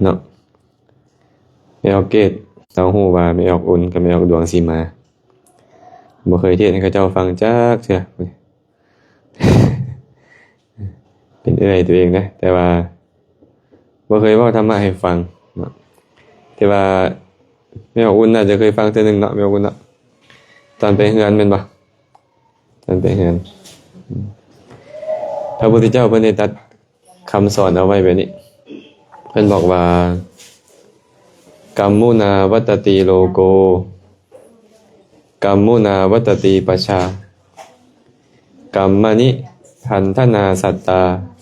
ເນາະ. ແມ່ອອກເກດ ເຮົາຮູ້ວ່າແມ່ອອກອຸ່ນກັບແມ່ອອກດວງຊິມາ ບໍ່ເຄີຍເທດໃຫ້ເຂົາເຈົ້າຟັງຈັກເທື່ອ ເປັນເອື້ອຍຕົວເອງນະ ແຕ່ວ່າບໍ່ເຄີຍເວົ້າທຳມະໃຫ້ຟັງເນາະ. ແຕ່ວ່າແມ່ອອກອຸ່ນໜ້າຈະເຄີຍຟັງເທື່ອໜຶ່ງເນາະ ແມ່ອອກອຸ່ນເນາະ ຕອນໄປເຮືອນແມ່ນບໍ່? ຕອນໄປເຮືອນ ພະພຸດທະເຈົ້າເພິ່ນໄດ້ຕັດຄຳສອນເອົາໄວ້ແບບນີ້ ເພິ່ນບອກວ່າ ກັມມຸນາວັດຕະຕິໂລໂກ ກັມມຸນາວັດຕະຕິປະຊາ ກັມມະນິພັນທະນາສັດຕາ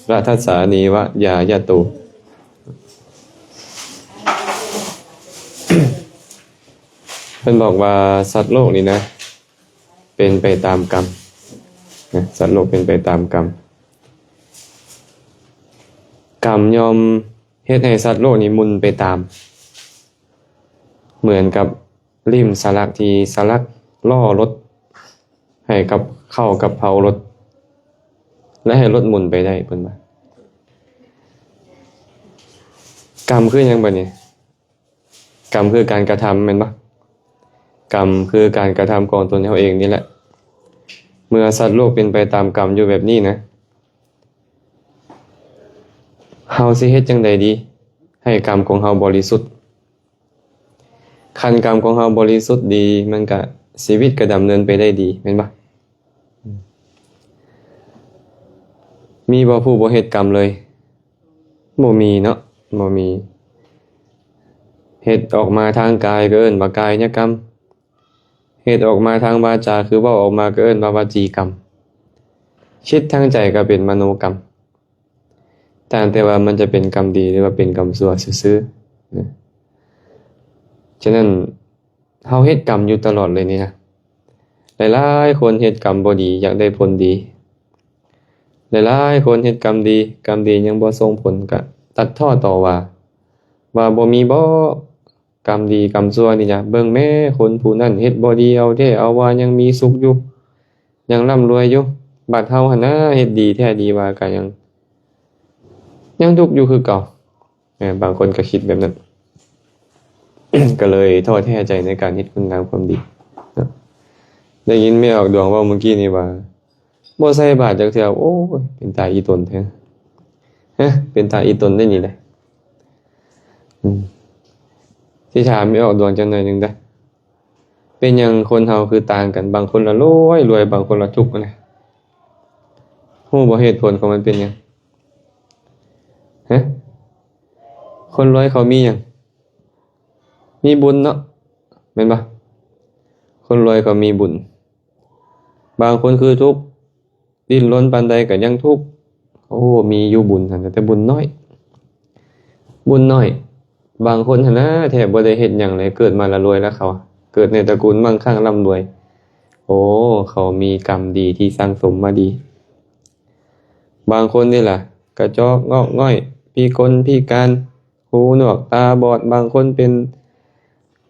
ລະທັດສານີວະຍາຍະໂຕ. ເພິ່ນບອກວ່າສັດໂລກນີ້ນະ ເປັນໄປຕາມກຳນະ ສັດໂລກເປັນໄປຕາມກຳ. ກຳຍ່ອມເຮັດໃຫ້ສັດໂລກນີ້ໝຸ່ນໄປຕາມ ເໝືອນກັບ ລິ້ມສະຫຼັກທີ່ສະຫຼັກລໍ້ລົດ ໃຫ້ກັບເຂົ້າກັບເພົາລົດ ແລະ ໃຫ້ລົດໝຸນໄປໄດ້ ເພິ່ນວ່າ. ກຳຄືຫຍັງບາດນີ້? ກຳຄືການກະທຳແມ່ນບໍ່? ກຳຄືການກະທຳຂອງຕົນເຮົາເອງນີ້ແຫຼະ. ເມື່ອສັດໂລກເປັນໄປຕາມກຳຢູ່ແບບນີ້ນະ ເຮົາຊິເຮັດຈັ່ງໃດດີ ໃຫ້ກຳຂອງເຮົາບໍລິສຸດ? ຄັນກຳຂອງເຮົາບໍລິສຸດດີ ມັນກະ ຊີວິດກະດຳເນີນໄປໄດ້ດີ ແມ່ນບໍ່? ມີບໍ່ຜູ້ບໍ່ເຮັດກຳເລີຍ? ບໍ່ມີເນາະ ບໍ່ມີ. ເຮັດອອກມາທາງກາຍກະເອີ້ນວ່າກາຍຍະກຳ ເຮັດອອກມາທາງວາຈາ ຄືເວົ້າອອກມາກະເອີ້ນວ່າວະຈີກຳ ຄິດທາງໃຈກະເປັນມະໂນກຳ. ຕ່າງແຕ່ວ່າມັນຈະເປັນກຳດີ ຫຼືວ່າເປັນກຳຊົ່ວຊື່ໆນະ. ສະນັ້ນ ເຮົາເຮັດກຳຢູ່ຕະຫຼອດເລີຍນີ້ນະ. ຫຼາຍໆຄົນເຮັດກຳບໍ່ດີ ຢາກໄດ້ຜົນດີ. ຫຼາຍໆຄົນເຮັດກຳດີ ກຳດີຍັງບໍ່ສົ່ງຜົນ ກະຕັດທໍ້ຕໍ່ວ່າ ວ່າບໍ່ມີບໍ ກຳດີກຳຊົ່ວນີ້ນະ ເບິ່ງແມ້ ຄົນຜູ້ນັ້ນເຮັດບໍ່ດີ ເອົາແທ້ເອົາວ່າ ຍັງມີສຸກຢູ່ ຍັງລ່ຳລວຍຢູ່ ບັດເຮົາຫັ້ນນະ ເຮັດດີແທ້ດີວ່າກະຍັງ ຍັງທຸກຢູ່ຄືເກົ່າ. ເອີ ບາງຄົນກະຄິດແບບນັ້ນ ກະເລີຍທໍ້ແທ້ໃຈໃນການເຮັດຄຸນງາມຄວາມດີເນາະ. ໄດ້ຍິນແມ່ອອກດວງເວົ້າມື້ກີ້ນີ້ວ່າ ບໍ່ໃສ່ບາດຈັກເທື່ອ ໂອ້ຍ ເປັນຕາອີ່ຕົນແທ້ ຮະ ເປັນຕາອີ່ຕົນໄດ໋ນີ້ແຫຼະ. ອືມ ຊິຖາມແມ່ອອກດວງຈັກໜ້ອຍໜຶ່ງເດີ້ ເປັນຫຍັງຄົນເຮົາຄືຕ່າງກັນ ບາງຄົນລະລວຍ ລວຍ ບາງຄົນລະທຸກຫັ້ນນະ? ຮູ້ບໍ່ເຫດຜົນຂອງມັນເປັນຫຍັງ? ຮະ ຄົນລວຍເຂົາມີຫຍັງ? ມີບຸນເນາະ ແມ່ນບໍ່? ຄົນລວຍເຂົາມີບຸນ. ບາງຄົນຄືທຸກ ດີ້ນລົນປານໃດກະຍັງທຸກ. ໂອ້ ມີຢູ່ບຸນຫັ້ນນະ ແຕ່ບຸນນ້ອຍ ບຸນນ້ອຍ. ບາງຄົນຫັ້ນນະ ແທບບໍ່ໄດ້ເຮັດຫຍັງເລີຍ ເກີດມາລະລວຍລະເຂົາ ເກີດໃນຕະກູນມັ່ງຄັ່ງລ່ຳລວຍ. ໂອ້ ເຂົາມີກຳດີທີ່ສັ່ງສົມມາດີ. ບາງຄົນນີ້ລະ ກະຈອກງອກງ່ອຍ ພິກົນພິການ ຫູໜວກຕາບອດ ບາງຄົນເປັນ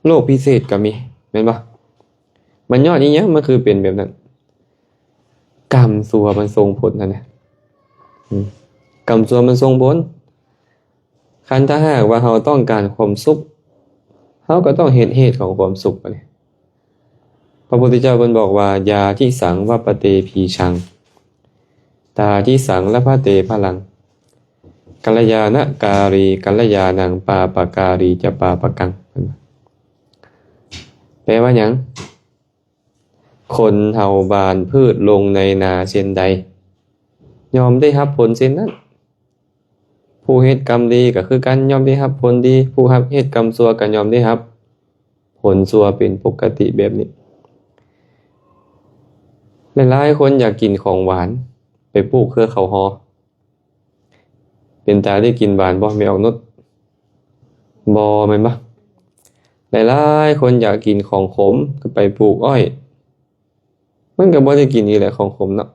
ໂລກພິເສດກະມີ ແມ່ນບໍ່? ມັນຍ້ອນອີ່ຫຍັງ ມັນຄືເປັນແບບນັ້ນ? ກຳຊົ່ວມັນສົ່ງຜົນຫັ້ນນະ ອືມ ກຳຊົ່ວມັນສົ່ງຜົນ. ຄັນຖ້າຫາກວ່າເຮົາຕ້ອງການຄວາມສຸກ ເຮົາກະຕ້ອງເຮັດເຫດຂອງຄວາມສຸກ. ບາດນີ້ ພະພຸດທະເຈົ້າເພິ່ນບອກວ່າ ຢາທິສັງວັບປະເຕພີຊັງ ຕາທິສັງລະພະເຕພະລັງ ກັນລະຍານະກາລີ ກັນລະຍານັງ ປາປະກາລີຈະປາປະກັງ. ແປວ່າຫຍັງ? ຄົນເຮົາຫວ່ານພືດລົງໃນນາເຊັ່ນໃດ ຍ່ອມໄດ້ຮັບຜົນເຊັ່ນນັ້ນ. ຜູ້ເຮັດກຳດີກະຄືກັນ ຍ່ອມໄດ້ຮັບຜົນດີ ຜູ້ຮັບເຮັດກຳຊົ່ວກະຍ່ອມໄດ້ຮັບຜົນຊົ່ວ ເປັນປົກກະຕິແບບນີ້. ຫຼາຍໆຄົນຢາກກິນຂອງຫວານ ໄປປູກເຄືອເຂົ້າຫໍ່ ເປັນຕາໄດ້ກິນຫວານບໍ່ ແມ່ອອກນຸດ? ບໍ່ແມ່ນບໍ່? ຫຼາຍໆຄົນຢາກກິນຂອງຂົມ ກະໄປປູກອ້ອຍ ມັນກະບໍ່ໄດ້ກິນອີກແຫຼະຂອງຂົມເນາະ.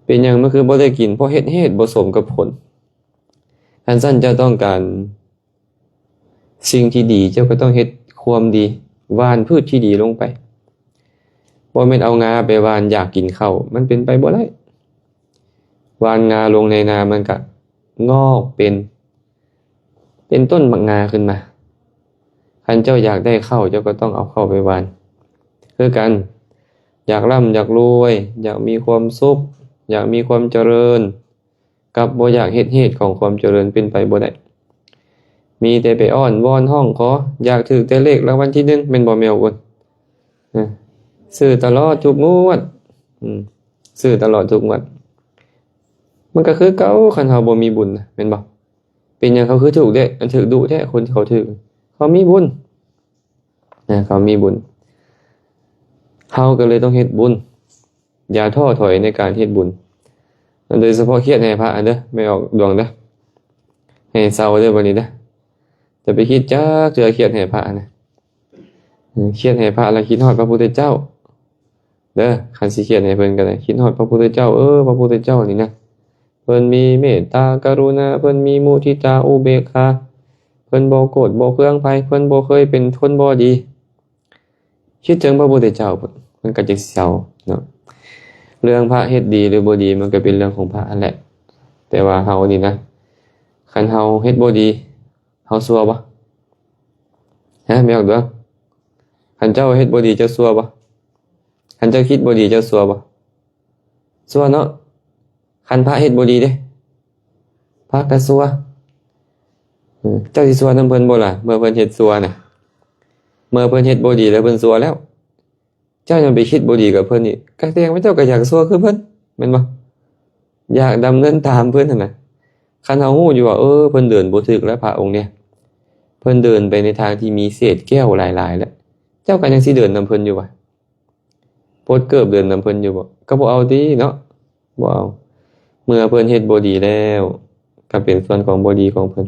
ເປັນຫຍັງມັນຄືບໍ່ໄດ້ກິນ? ເພາະເຮັດເຫດບໍ່ສົມກັບຜົນ. ຄັນຊັ້ນເຈົ້າຕ້ອງການສິ່ງທີ່ດີ ເຈົ້າກະຕ້ອງເຮັດຄວາມດີ ຫວ່ານພືດທີ່ດີລົງໄປ. ບໍ່ແມ່ນເອົາງາໄປຫວ່ານຢາກກິນເຂົ້າ ມັນເປັນໄປບໍ່ໄດ້. ຫວ່ານງາລົງໃນນາ ມັນກະງອກເປັນ ປັນຕົ້ນໝາກງາຂຶ້ນມາ. ຄັນເຈົ້າຢາກໄດ້ເຂົ້າ ເຈົ້າກໍຕ້ອງເອົາເຂົ້າໄປຫວ່ານ ຄືກັນ. ຢາກລ່ຳຢາກລວຍ ຢາກມີຄວາມສຸກ ຢາກມີຄວາມຈະເລີນ ກັບບໍ່ຢາກເຮັດເຫດຂອງຄວາມຈະເລີນ ເປັນໄປບໍ່ໄດ້. ມີແຕ່ໄປອ້ອນວອນຮ້ອງຂໍ ຢາກຖືກແຕ່ເລກລາງວັນທີໜຶ່ງ ແມ່ນບໍ່ແມ່ອອກອຸ່ນ? ເອີ ຊື້ຕະຫຼອດທຸກງວດ ອືມ ຊື້ຕະຫຼອດທຸກງວດ. ມັນກໍຄືເກົ່າ ຄັນເຮົາບໍ່ມີບຸນນະ ແມ່ນບໍ່? ເປັນຫຍັງເຂົາຄືຖືກເດ້ ອັນຖືກດຸແທ້ ຄົນທີ່ເຂົາຖືກ ເຂົາມີບຸນ ນະ ເຂົາມີບຸນ. ເຮົາກໍເລີຍຕ້ອງເຮັດບຸນ ຢ່າທໍ້ຖອຍໃນການເຮັດບຸນ ໂດຍສະເພາະຄຽດໃຫ້ພະເດີ ແມ່ອອກດວງເດີ ໃຫ້ເຊົາເດີ ບັດນີ້ເດີ. ຢ່າໄປຄິດຈັກເທື່ອຄຽດໃຫ້ພະນະ ເອີ ຄຽດໃຫ້ພະແລ້ວຄິດຮອດພະພຸດທະເຈົ້າເດີ. ຄັນຊິຄຽດໃຫ້ເພິ່ນກໍໄດ້ ຄິດຮອດພະພຸດທະເຈົ້າ ເອີ ພະພຸດທະເຈົ້ານີ້ນະ ເພິ່ນມີເມດຕາກະລຸນາ ເພິ່ນມີມຸທິຕາອຸເບກຂາ ເພິ່ນບໍ່ໂກດບໍ່ເຄືອງໃຜ ເພິ່ນບໍ່ເຄີຍເປັນຄົນບໍ່ດີ. ຄິດເຖິງພະພຸດທະເຈົ້າ ເພິ່ນກໍຈະເຊົາເນາະ. ເລື່ອງພະເຮັດດີຫຼືບໍ່ດີ ມັນກໍເປັນເລື່ອງຂອງພະຫັ້ນແຫຼະ ແຕ່ວ່າເຮົານີ້ນະ ຄັນເຮົາເຮັດບໍ່ດີ ເຮົາຊົ່ວບໍ່? ຮະ ແມ່ອອກດວງ? ຄັນເຈົ້າເຮັດບໍ່ດີ ເຈົ້າຊົ່ວບໍ່? ຄັນເຈົ້າຄິດບໍ່ດີ ເຈົ້າຊົ່ວບໍ່? ຊົ່ວເນາະ. ຄັນພະເຮັດບໍ່ດີເດ ພະກໍຊົ່ວ. ເອີ ເຈົ້າຊິຊົ່ວນຳເພິ່ນບໍ່ລະ ເມື່ອເພິ່ນເຮັດຊົ່ວນະ? ເມື່ອເພິ່ນເຮັດບໍ່ດີແລ້ວ ເພິ່ນຊົ່ວແລ້ວ ເຈົ້າຍັງໄປຄິດບໍ່ດີກັບເພິ່ນອີກ ກໍສະແດງວ່າເຈົ້າກໍຢາກຊົ່ວຄືເພິ່ນ ແມ່ນບໍ່? ຢາກດຳເນີນຕາມເພິ່ນຫັ້ນນະ. ຄັນເຮົາຮູ້ຢູ່ວ່າ ເອີ ເພິ່ນເດີນບໍ່ຖືກແລ້ວ ພະອົງເນີ້ຍ ເພິ່ນເດີນໄປໃນທາງທີ່ມີເສດແກ້ວຫຼາຍໆແລ້ວ ເຈົ້າກໍຍັງຊິເດີນນຳເພິ່ນຢູ່ຫວາ? ປົດເກີບເດີນນຳເພິ່ນຢູ່ບໍ່? ກໍບໍ່ເອົາຕິເນາະ ບໍ່ເອົາ. ເມື່ອເພິ່ນເຮັດບໍ່ດີແລ້ວ ກໍເປັນສ່ວນຂອງບໍ່ດີຂອງເພິ່ນ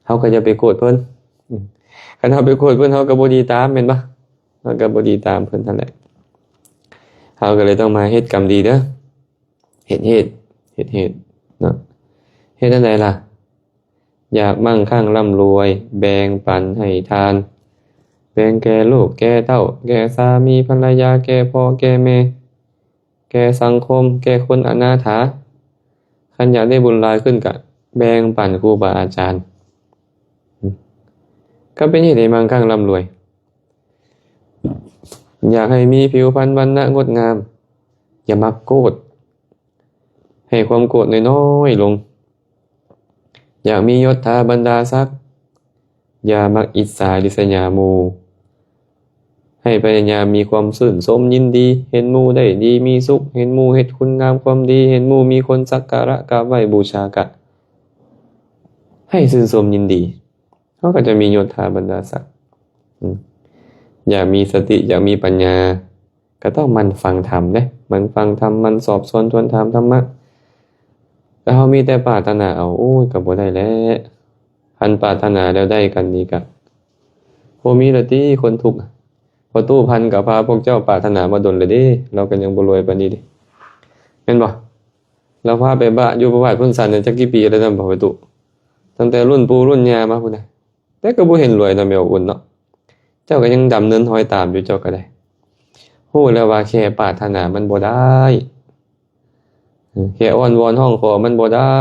ເຮົາກໍຢ່າໄປໂກດເພິ່ນ. ອືມ ຄັນເຮົາໄປໂກດເພິ່ນ ເຮົາກໍບໍ່ດີຕາມ ແມ່ນບໍ່? ເຮົາກໍບໍ່ດີຕາມເພິ່ນຫັ້ນແຫຼະ. ເຮົາກໍເລີຍຕ້ອງມາເຮັດກຳດີເດີ ເຮັດ ເຮັດ ເຮັດ ເຮັດເນາະ. ເຮັດແນວໃດລະ? ຢາກມັ່ງຄັ່ງລ່ຳລວຍ ແບ່ງປັນໃຫ້ທານ ແບ່ງແກ່ລູກແກ່ເຕົ້າ ແກ່ສາມີພັນລະຍາ ແກ່ພໍ່ແກ່ແມ່ ແກ່ສັງຄົມ ແກ່ຄົນອະນາຖາ. ຄັນຢາກໄດ້ບຸນຫຼາຍຂຶ້ນກະແບ່ງປັນຄູບາອາຈານ. ກໍເປັນເຫດໃຫ້ມັ່ງຄັ່ງລ່ຳລວຍ. ຢາກໃຫ້ມີຜິວພັນວັນນະງົດງາມ ຢ່າມັກໂກດ ໃຫ້ຄວາມໂກດນ້ອຍໆລົງ. ຢາກມີຍົດຖາບັນດາສັກ ຢ່າມັກອິດສາລິສຍາໝູ່. ໃຫ້ພະຍາຍາມມີຄວາມຊື່ນຊົມຍິນດີ ເຫັນໝູ່ໄດ້ດີມີສຸກ ເຫັນໝູ່ເຮັດຄຸນງາມຄວາມດີ ເຫັນໝູ່ມີຄົນສັກກາລະກາບໄຫວ້ບູຊາ ກະໃຫ້ຊື່ນຊົມຍິນດີ. ເຮົາກໍຈະມີຍົດຖາບັນດາສັກ. ອືມ ຢາກມີສະຕິ ຢາກມີປັນຍາ ກໍຕ້ອງໝັ່ນຟັງທຳເດ້ ໝັ່ນຟັງທຳ ໝັ່ນສອບສວນທວນຖາມທຳມະ. ແຕ່ເຮົາມີແຕ່ປາດຖະໜາເອົາ ໂອ້ຍ ກໍບໍ່ໄດ້ແຫຼະ. ຄັນປາດຖະໜາແລ້ວໄດ້ກັນນີ້ກະບໍ່ມີລະຕິຄົນທຸກ. ພໍ່ຕູ້ພັນກໍພາພວກເຈົ້າປາດຖະໜາມາດົນແລ້ວເດ້ ລາວກໍຍັງບໍ່ລວຍປານນີ້ເດ້ ແມ່ນບໍ່? ລາວພາໄປບະຢູ່ປະຫວັດພຸ້ນຊັ້ນ ຈັກກີ່ປີແລ້ວນຳ ພໍ່ຕູ້ ຕັ້ງແຕ່ລຸ້ນປູ່ລຸ້ນຍ່າມາພຸ້ນນະ ແຕ່ກໍບໍ່ເຫັນລວຍນຳແມ່ອອກອຸ່ນເນາະ. ເຈົ້າກໍຍັງດຳເນີນຮອຍຕາມຢູ່ ເຈົ້າກໍໄດ້. ຮູ້ແລ້ວວ່າແຄ່ປາດຖະໜາມັນບໍ່ໄດ້ ແຄ່ອ້ອນວອນຮ້ອງຂໍມັນບໍ່ໄດ້.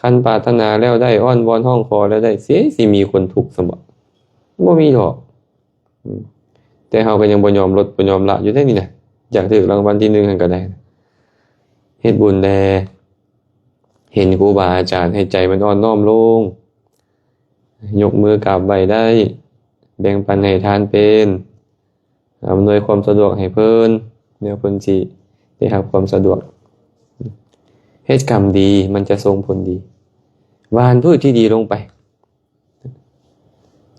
ຄັນປາດຖະໜາແລ້ວໄດ້ ອ້ອນວອນຮ້ອງຂໍແລ້ວໄດ້ ຊິ ຊິມີຄົນທຸກຊັ້ນບໍ? ບໍ່ມີດອກ. ອືມ ແຕ່ເຮົາກໍຍັງບໍ່ຍອມລົດ ບໍ່ຍອມລະຢູ່ເດ້ນີ້ນະ. ຢາກຖືກລາງວັນທີໜຶ່ງຫັ້ນກໍໄດ້. ເຮັດບຸນແດ່ ເຫັນຄູບາອາຈານ ໃຫ້ໃຈມັນອ່ອນນ້ອມລົງ. ຍົກມືກາບໄຫວ້ໄດ້ ແບ່ງປັນໃຫ້ທານເປັນ ອຳນວຍຄວາມສະດວກໃຫ້ເພິ່ນ ແນວເພິ່ນຊິໄດ້ຮັບຄວາມສະດວກ. ເຮັດກຳດີມັນຈະສົ່ງຜົນດີ. ຫວ່ານພືດທີ່ດີລົງໄປ.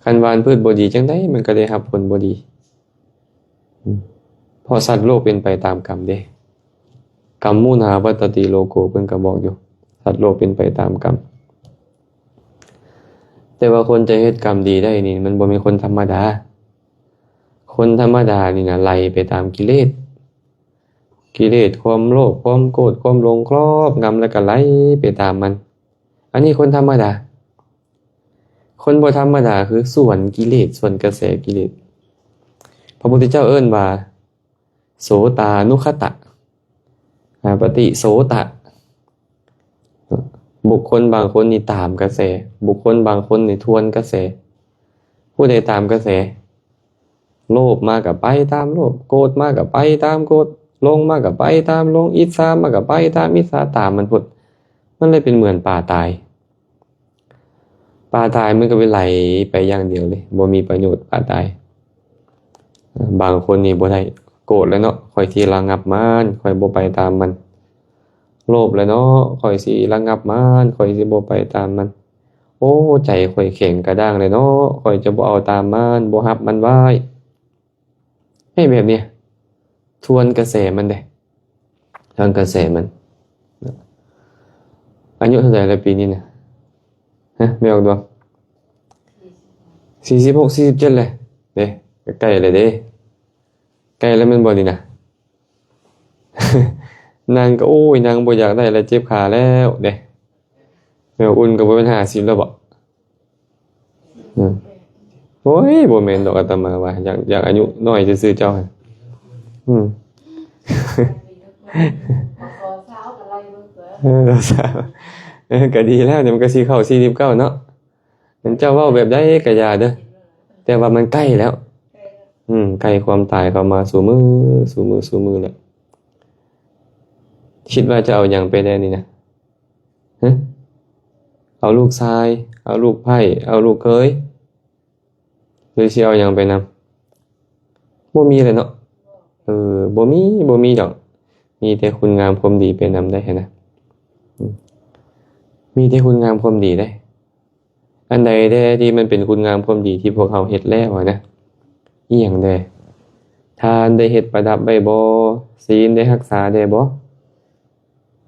ຄັນຫວ່ານພືດບໍ່ດີ ຈັ່ງໃດມັນກໍໄດ້ຮັບຜົນບໍ່ດີ. ອືມ ເພາະສັດໂລກເປັນໄປຕາມກຳເດ້. ກຳມຸນາວັດຕະຕິໂລໂກ ເພິ່ນກໍບອກຢູ່ ສັດໂລກເປັນໄປຕາມກຳ. ແຕ່ວ່າຄົນຈະເຮັດກຳດີໄດ້ນີ້ ມັນບໍ່ແມ່ນຄົນທຳມະດາ. ຄົນທຳມະດານີ້ນະ ໄຫຼໄປຕາມກິເລດ. ກິເລດ ຄວາມໂລບ ຄວາມໂກດ ຄວາມຫຼົງຄລອບງຳ ແລ້ວກໍໄຫຼໄປຕາມມັນ. ອັນນີ້ຄົນທຳມະດາ. ຄົນບໍ່ທຳມະດາຄືສວນກິເລດ ສວນກະແສກິເລດ. ພະພຸດທະເຈົ້າເອີ້ນວ່າ ໂສຕານຸຄັດຕະ ອາ ປະຕິໂສຕະ. ບຸກຄົນບາງຄົນນີ້ຕາມກະແສ, ບຸກຄົນບາງຄົນນີ້ທວນກະແສ. ຜູ້ໃດຕາມກະແສ? ໂລບມາກະໄປຕາມໂລບ, ໂກດມາກະໄປຕາມໂກດ, ຫຼົງມາກະໄປຕາມຫຼົງ, ອິດສາມາກະໄປຕາມອິດສາ, ຕາມມັນໂພດ. ມັນເລີຍເປັນເໝືອນປາຕາຍ. ປາຕາຍມັນກະໄປໄຫຼໄປຢ່າງດຽວເລີຍ, ບໍ່ມີປະໂຫຍດປາຕາຍ. ບາງຄົນນີ້ບໍ່ໄດ້, ໂກດແລ້ວເນາະ, ຂ້ອຍຊິລະງັບມັນ, ຂ້ອຍບໍ່ໄປຕາມມັນ. ໂລບແລ້ວເນາະ, ຂ້ອຍຊິລະງັບມັນ, ຂ້ອຍຊິບໍ່ໄປຕາມມັນ. ໂອ້ ໃຈຂ້ອຍແຂງກະດ້າງແລ້ວເນາະ, ຂ້ອຍຈະບໍ່ເອົາຕາມມັນ, ບໍ່ຮັບມັນໄວ້. ໃຫ້ແບບນີ້ ທວນກະແສມັນເດ້, ທວນກະແສມັນ. ອາຍຸເທົ່າໃດລະປີນີ້ນະ? ຮະ ແມ່ອອກດວງ? ສີ່ສິບຫົກ ສີ່ສິບເຈັດແຫຼະເດ້, ໃກ້ແລ້ວເດ້, ໃກ້ແລ້ວແມ່ນບໍ່ນີ້ນະ? ນາງກະ ໂອ້ຍ ນາງບໍ່ຢາກໄດ້ແລ້ວ, ເຈັບຂາແລ້ວເດ້. ແມ່ອຸ່ນກະບໍ່ແມ່ນຫ້າສິບແລ້ວບໍ? ອືມ ໂອ້ຍ ບໍ່ແມ່ນດອກ, ອາດຕະມາວ່າ ຢາກ ຢາກອາຍຸນ້ອຍຊື່ໆ ເຈົ້າຫັ້ນ. ອືມ ເອີ ສາວ ເອີ ກະດີແລ້ວ, ດຽວມັນກະຊິເຂົ້າສີ່ສິບເກົ້າເນາະ. ເຈົ້າເວົ້າແບບໃດກະຢ່າເດີ, ແຕ່ວ່າມັນໃກ້ແລ້ວ. ອືມ ໃກ້ຄວາມຕາຍເຂົ້າມາສູ່ມື້ ສູ່ມື້ ສູ່ມື້ແລ້ວ. ຄິດວ່າຈະເອົາຫຍັງໄປແດ່ນີ້ນະ? ຮະ ເອົາລູກຊາຍ, ເອົາລູກໃພ້, ເອົາລູກເຂີຍ ຫຼືຊິເອົາຫຍັງໄປນຳ? ບໍ່ມີແຫຼະເນາະ. ເອີ ບໍ່ມີ ບໍ່ມີດອກ, ມີແຕ່ຄຸນງາມຄວາມດີໄປນຳໄດ້ຫັ້ນນະ. ອືມ ມີແຕ່ຄຸນງາມຄວາມດີເດ້. ອັນໃດແດ່ທີ່ມັນເປັນຄຸນງາມຄວາມດີທີ່ພວກເຮົາເຮັດແລ້ວຫັ້ນນະ? ອີ່ຫຍັງແດ່? ທານໄດ້ເຮັດປະດັບໄວ້ບໍ່? ສີນໄດ້ຮັກສາແດ່ບໍ່?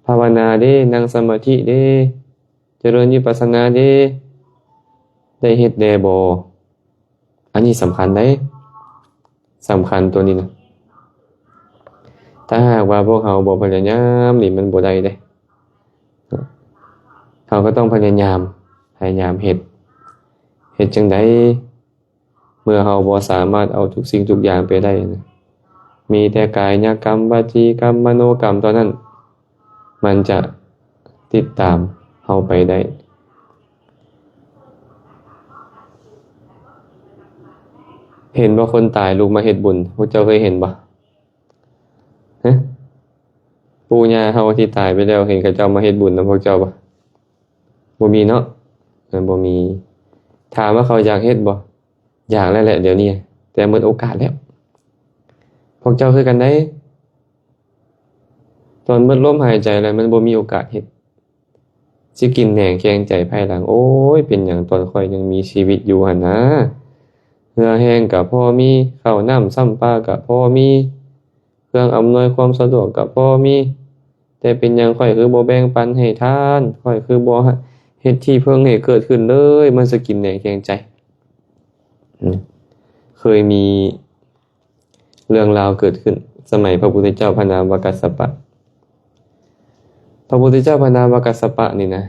ພາວະນາເດ້? ນັ່ງສະມາທິເດ້? ຈະເລີນວິປັດສະນາເດ້? ໄດ້ເຮັດແດ່ບໍ່? ອັນນີ້ສຳຄັນເດ້, ສຳຄັນໂຕນີ້ນະ. ຖ້າຫາກວ່າພວກເຮົາບໍ່ພະຍາຍາມນີ້ ມັນບໍ່ໄດ້ເດ້. ເຮົາກະຕ້ອງພະຍາຍາມ, ພະຍາຍາມເຮັດ. ເຮັດຈັ່ງໃດ? ເມື່ອເຮົາບໍ່ສາມາດເອົາທຸກສິ່ງທຸກຢ່າງໄປໄດ້ນະ, ມີແຕ່ກາຍະກຳ, ວະຈີກຳ, ມະໂນກຳເທົ່ານັ້ນ ມັນຈະຕິດຕາມເຮົາໄປໄດ້. ເຫັນບໍ່ ຄົນຕາຍລຸກມາເຮັດບຸນ? ພວກເຈົ້າເຄີຍເຫັນບໍ່? ຮະ? ປູ່ຍ່າເຮົາທີ່ຕາຍໄປແລ້ວ ເຫັນເຂົາເຈົ້າມາເຮັດບຸນນຳພວກເຈົ້າບໍ່? ບໍ່ມີເນາະ. ເອີ ບໍ່ມີ. ຖາມວ່າເຂົາຢາກເຮັດບໍ່? ຢາກແລ້ວແຫຼະດຽວນີ້, ແຕ່ໝົດໂອກາດແລ້ວ. ພວກເຈົ້າຄືກັນໃດ໋, ຕອນໝົດລົມຫາຍໃຈແລ້ວ ມັນບໍ່ມີໂອກາດເຮັດ. ຊິກິນແໜງແຄງໃຈພາຍຫຼັງ, ໂອ້ຍ ເປັນຫຍັງຕອນຂ້ອຍຍັງມີຊີວິດຢູ່ຫັ້ນນາ, ເຫື່ອແຮງກະພໍມີ, ເຂົ້ານ້ຳຊຳປາກະພໍມີ, ເຄື່ອງອຳນວຍຄວາມສະດວກກະພໍມີ, ແຕ່ເປັນຫຍັງຂ້ອຍຄືບໍ່ແບ່ງປັນໃຫ້ທານ, ຂ້ອຍຄືບໍ່ເຮັດທີ່ເພິ່ງໃຫ້ເກີດຂຶ້ນເລີຍ, ມັນສະກິນແໜງແຄງໃຈ. ອືມ ເຄີຍມີເລື່ອງລາວເກີດຂຶ້ນສະໄໝພະພຸດທະເຈົ້າພະນາມວ່າກັດສະປະ. ພະພຸດທະເຈົ້າພະນາມວ່າກັດສະປະນີ້ນະ,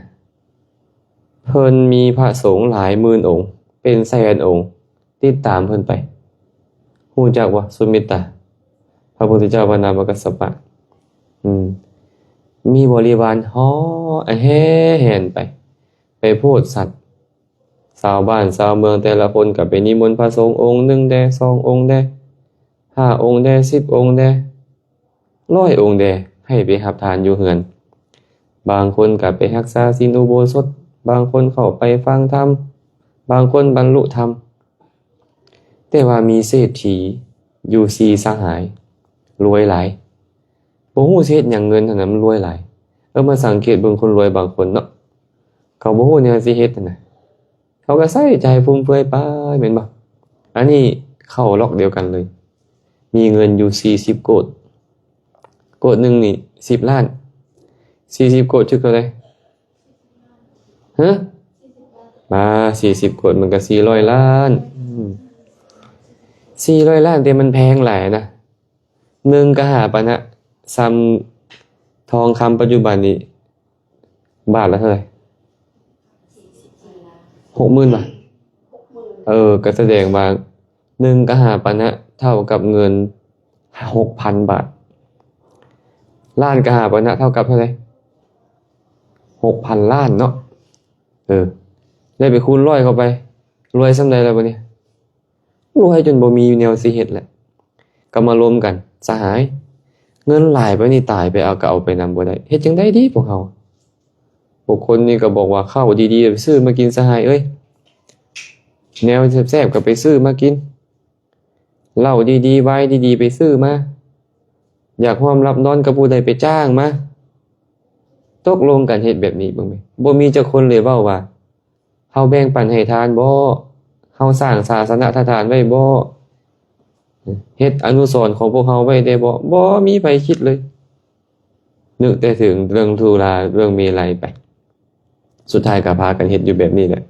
ເພິ່ນມີພະສົງຫຼາຍໝື່ນອົງ, ເປັນແສນອົງ ຕິດຕາມເພິ່ນໄປ. ຮູ້ຈັກບໍ່ ສຸມິດຕາ? ພະພຸດທະເຈົ້າພະນາມວ່າກັດສະປະ ອືມ ມີບໍລິວານຫໍ່ແຫ່ແຫນໄປ, ໄປໂພດສັດ. ຊາວບ້ານຊາວເມືອງແຕ່ລະຄົນກະໄປນິມົນພະສົງອົງໜຶ່ງແດ່, ສອງອົງແດ່, ຫ້າອົງແດ່, ສິບອົງແດ່, ຮ້ອຍອົງແດ່ ໃຫ້ໄປຮັບທານຢູ່ເຮືອນ. ບາງຄົນກະໄປຮັກສາສິນອຸໂບສົດ, ບາງຄົນເຂົ້າໄປຟັງທຳ, ບາງຄົນບັນລຸທຳ. ແຕ່ວ່າມີເສດຖີຢູ່ສີ່ສະຫາຍ ລວຍຫຼາຍ, ບໍ່ຮູ້ຊິເຮັດຫຍັງເງິນຫັ້ນນະ ມັນລວຍຫຼາຍ. ເອີ ມາສັງເກດເບິ່ງຄົນລວຍບາງຄົນເນາະ, ເຂົາບໍ່ຮູ້ແນວຊິເຮັດຫັ້ນນະ. ເຂົາກະໃຊ້ຈ່າຍຟຸມເຟືອຍໄປແມ່ນບໍ່? ອັນນີ້ເຂົ້າລັອກດຽວກັນເລີຍ. ມີເງິນຢູ່ສີ່ສິບໂກດ, ໂກດໜຶ່ງນີ້ສິບລ້ານ, ສີ່ສິບໂກດຖືກເທົ່າໃດ? ຮະ? ມາ ສີ່ສິບໂກດມັນກະສີ່ຮ້ອຍລ້ານ. ອືມ ສີ່ຮ້ອຍລ້ານ ແຕ່ມັນແພງຫຼາຍນະ. ໜຶ່ງກະຫ້າປານະ, ສ່ຳທອງຄຳປັດຈຸບັນນີ້ ບາດລະເທົ່າໃດ? ຫົກໝື່ນບາດ. ເອີ ກະສະແດງວ່າ ໜຶ່ງກະຫ້າປານະ ເທົ່າກັບເງິນຫົກພັນບາດ. ລ້ານກະຫ້າປານະ ເທົ່າກັບເທົ່າໃດ? ຫົກພັນລ້ານເນາະ. ເອີ ໄດ້ໄປຄູນຮ້ອຍເຂົ້າໄປ ລວຍສ່ຳໃດແລ້ວບັດນີ້? ລວຍຈົນບໍ່ມີແນວຊິເຮັດແລ້ວ. ກໍມາລົມກັນ ສະຫາຍ ເງິນຫຼາຍປານນີ້ ຕາຍໄປເອົາກໍເອົາໄປນຳບໍ່ໄດ້ ເຮັດຈັ່ງໃດດີພວກເຮົາ? ພວກຄົນນີ້ກໍບອກວ່າ ເຂົ້າດີໆໄປຊື້ມາກິນສະຫາຍເອີຍ ແນວແຊບໆກໍໄປຊື້ມາກິນ ເຫຼົ້າດີໆ ວາຍດີໆ ໄປຊື້ມາ ຢາກຮ່ວມຫຼັບນອນກັບຜູ້ໃດ ໄປຈ້າງມາ. ຕົກລົງກັນເຮັດແບບນີ້ເບິ່ງແມະ. ບໍ່ມີຈັກຄົນເລີຍເວົ້າວ່າ ເຮົາແບ່ງປັນໃຫ້ທານບໍ່? ເຮົາສ້າງສາສະນະທະທານໄວ້ບໍ່? ເຮັດອະນຸສອນຂອງພວກເຮົາໄວ້ແດ່ບໍ່? ບໍ່ມີໃຜຄິດເລີຍ. ນຶກແຕ່ເຖິງເລື່ອງສຸລາ ເລື່ອງເມໄລໄປ. ສຸດທ້າຍກໍພາກັນເຮັດຢູ່ແບບນີ້ແຫຼະ.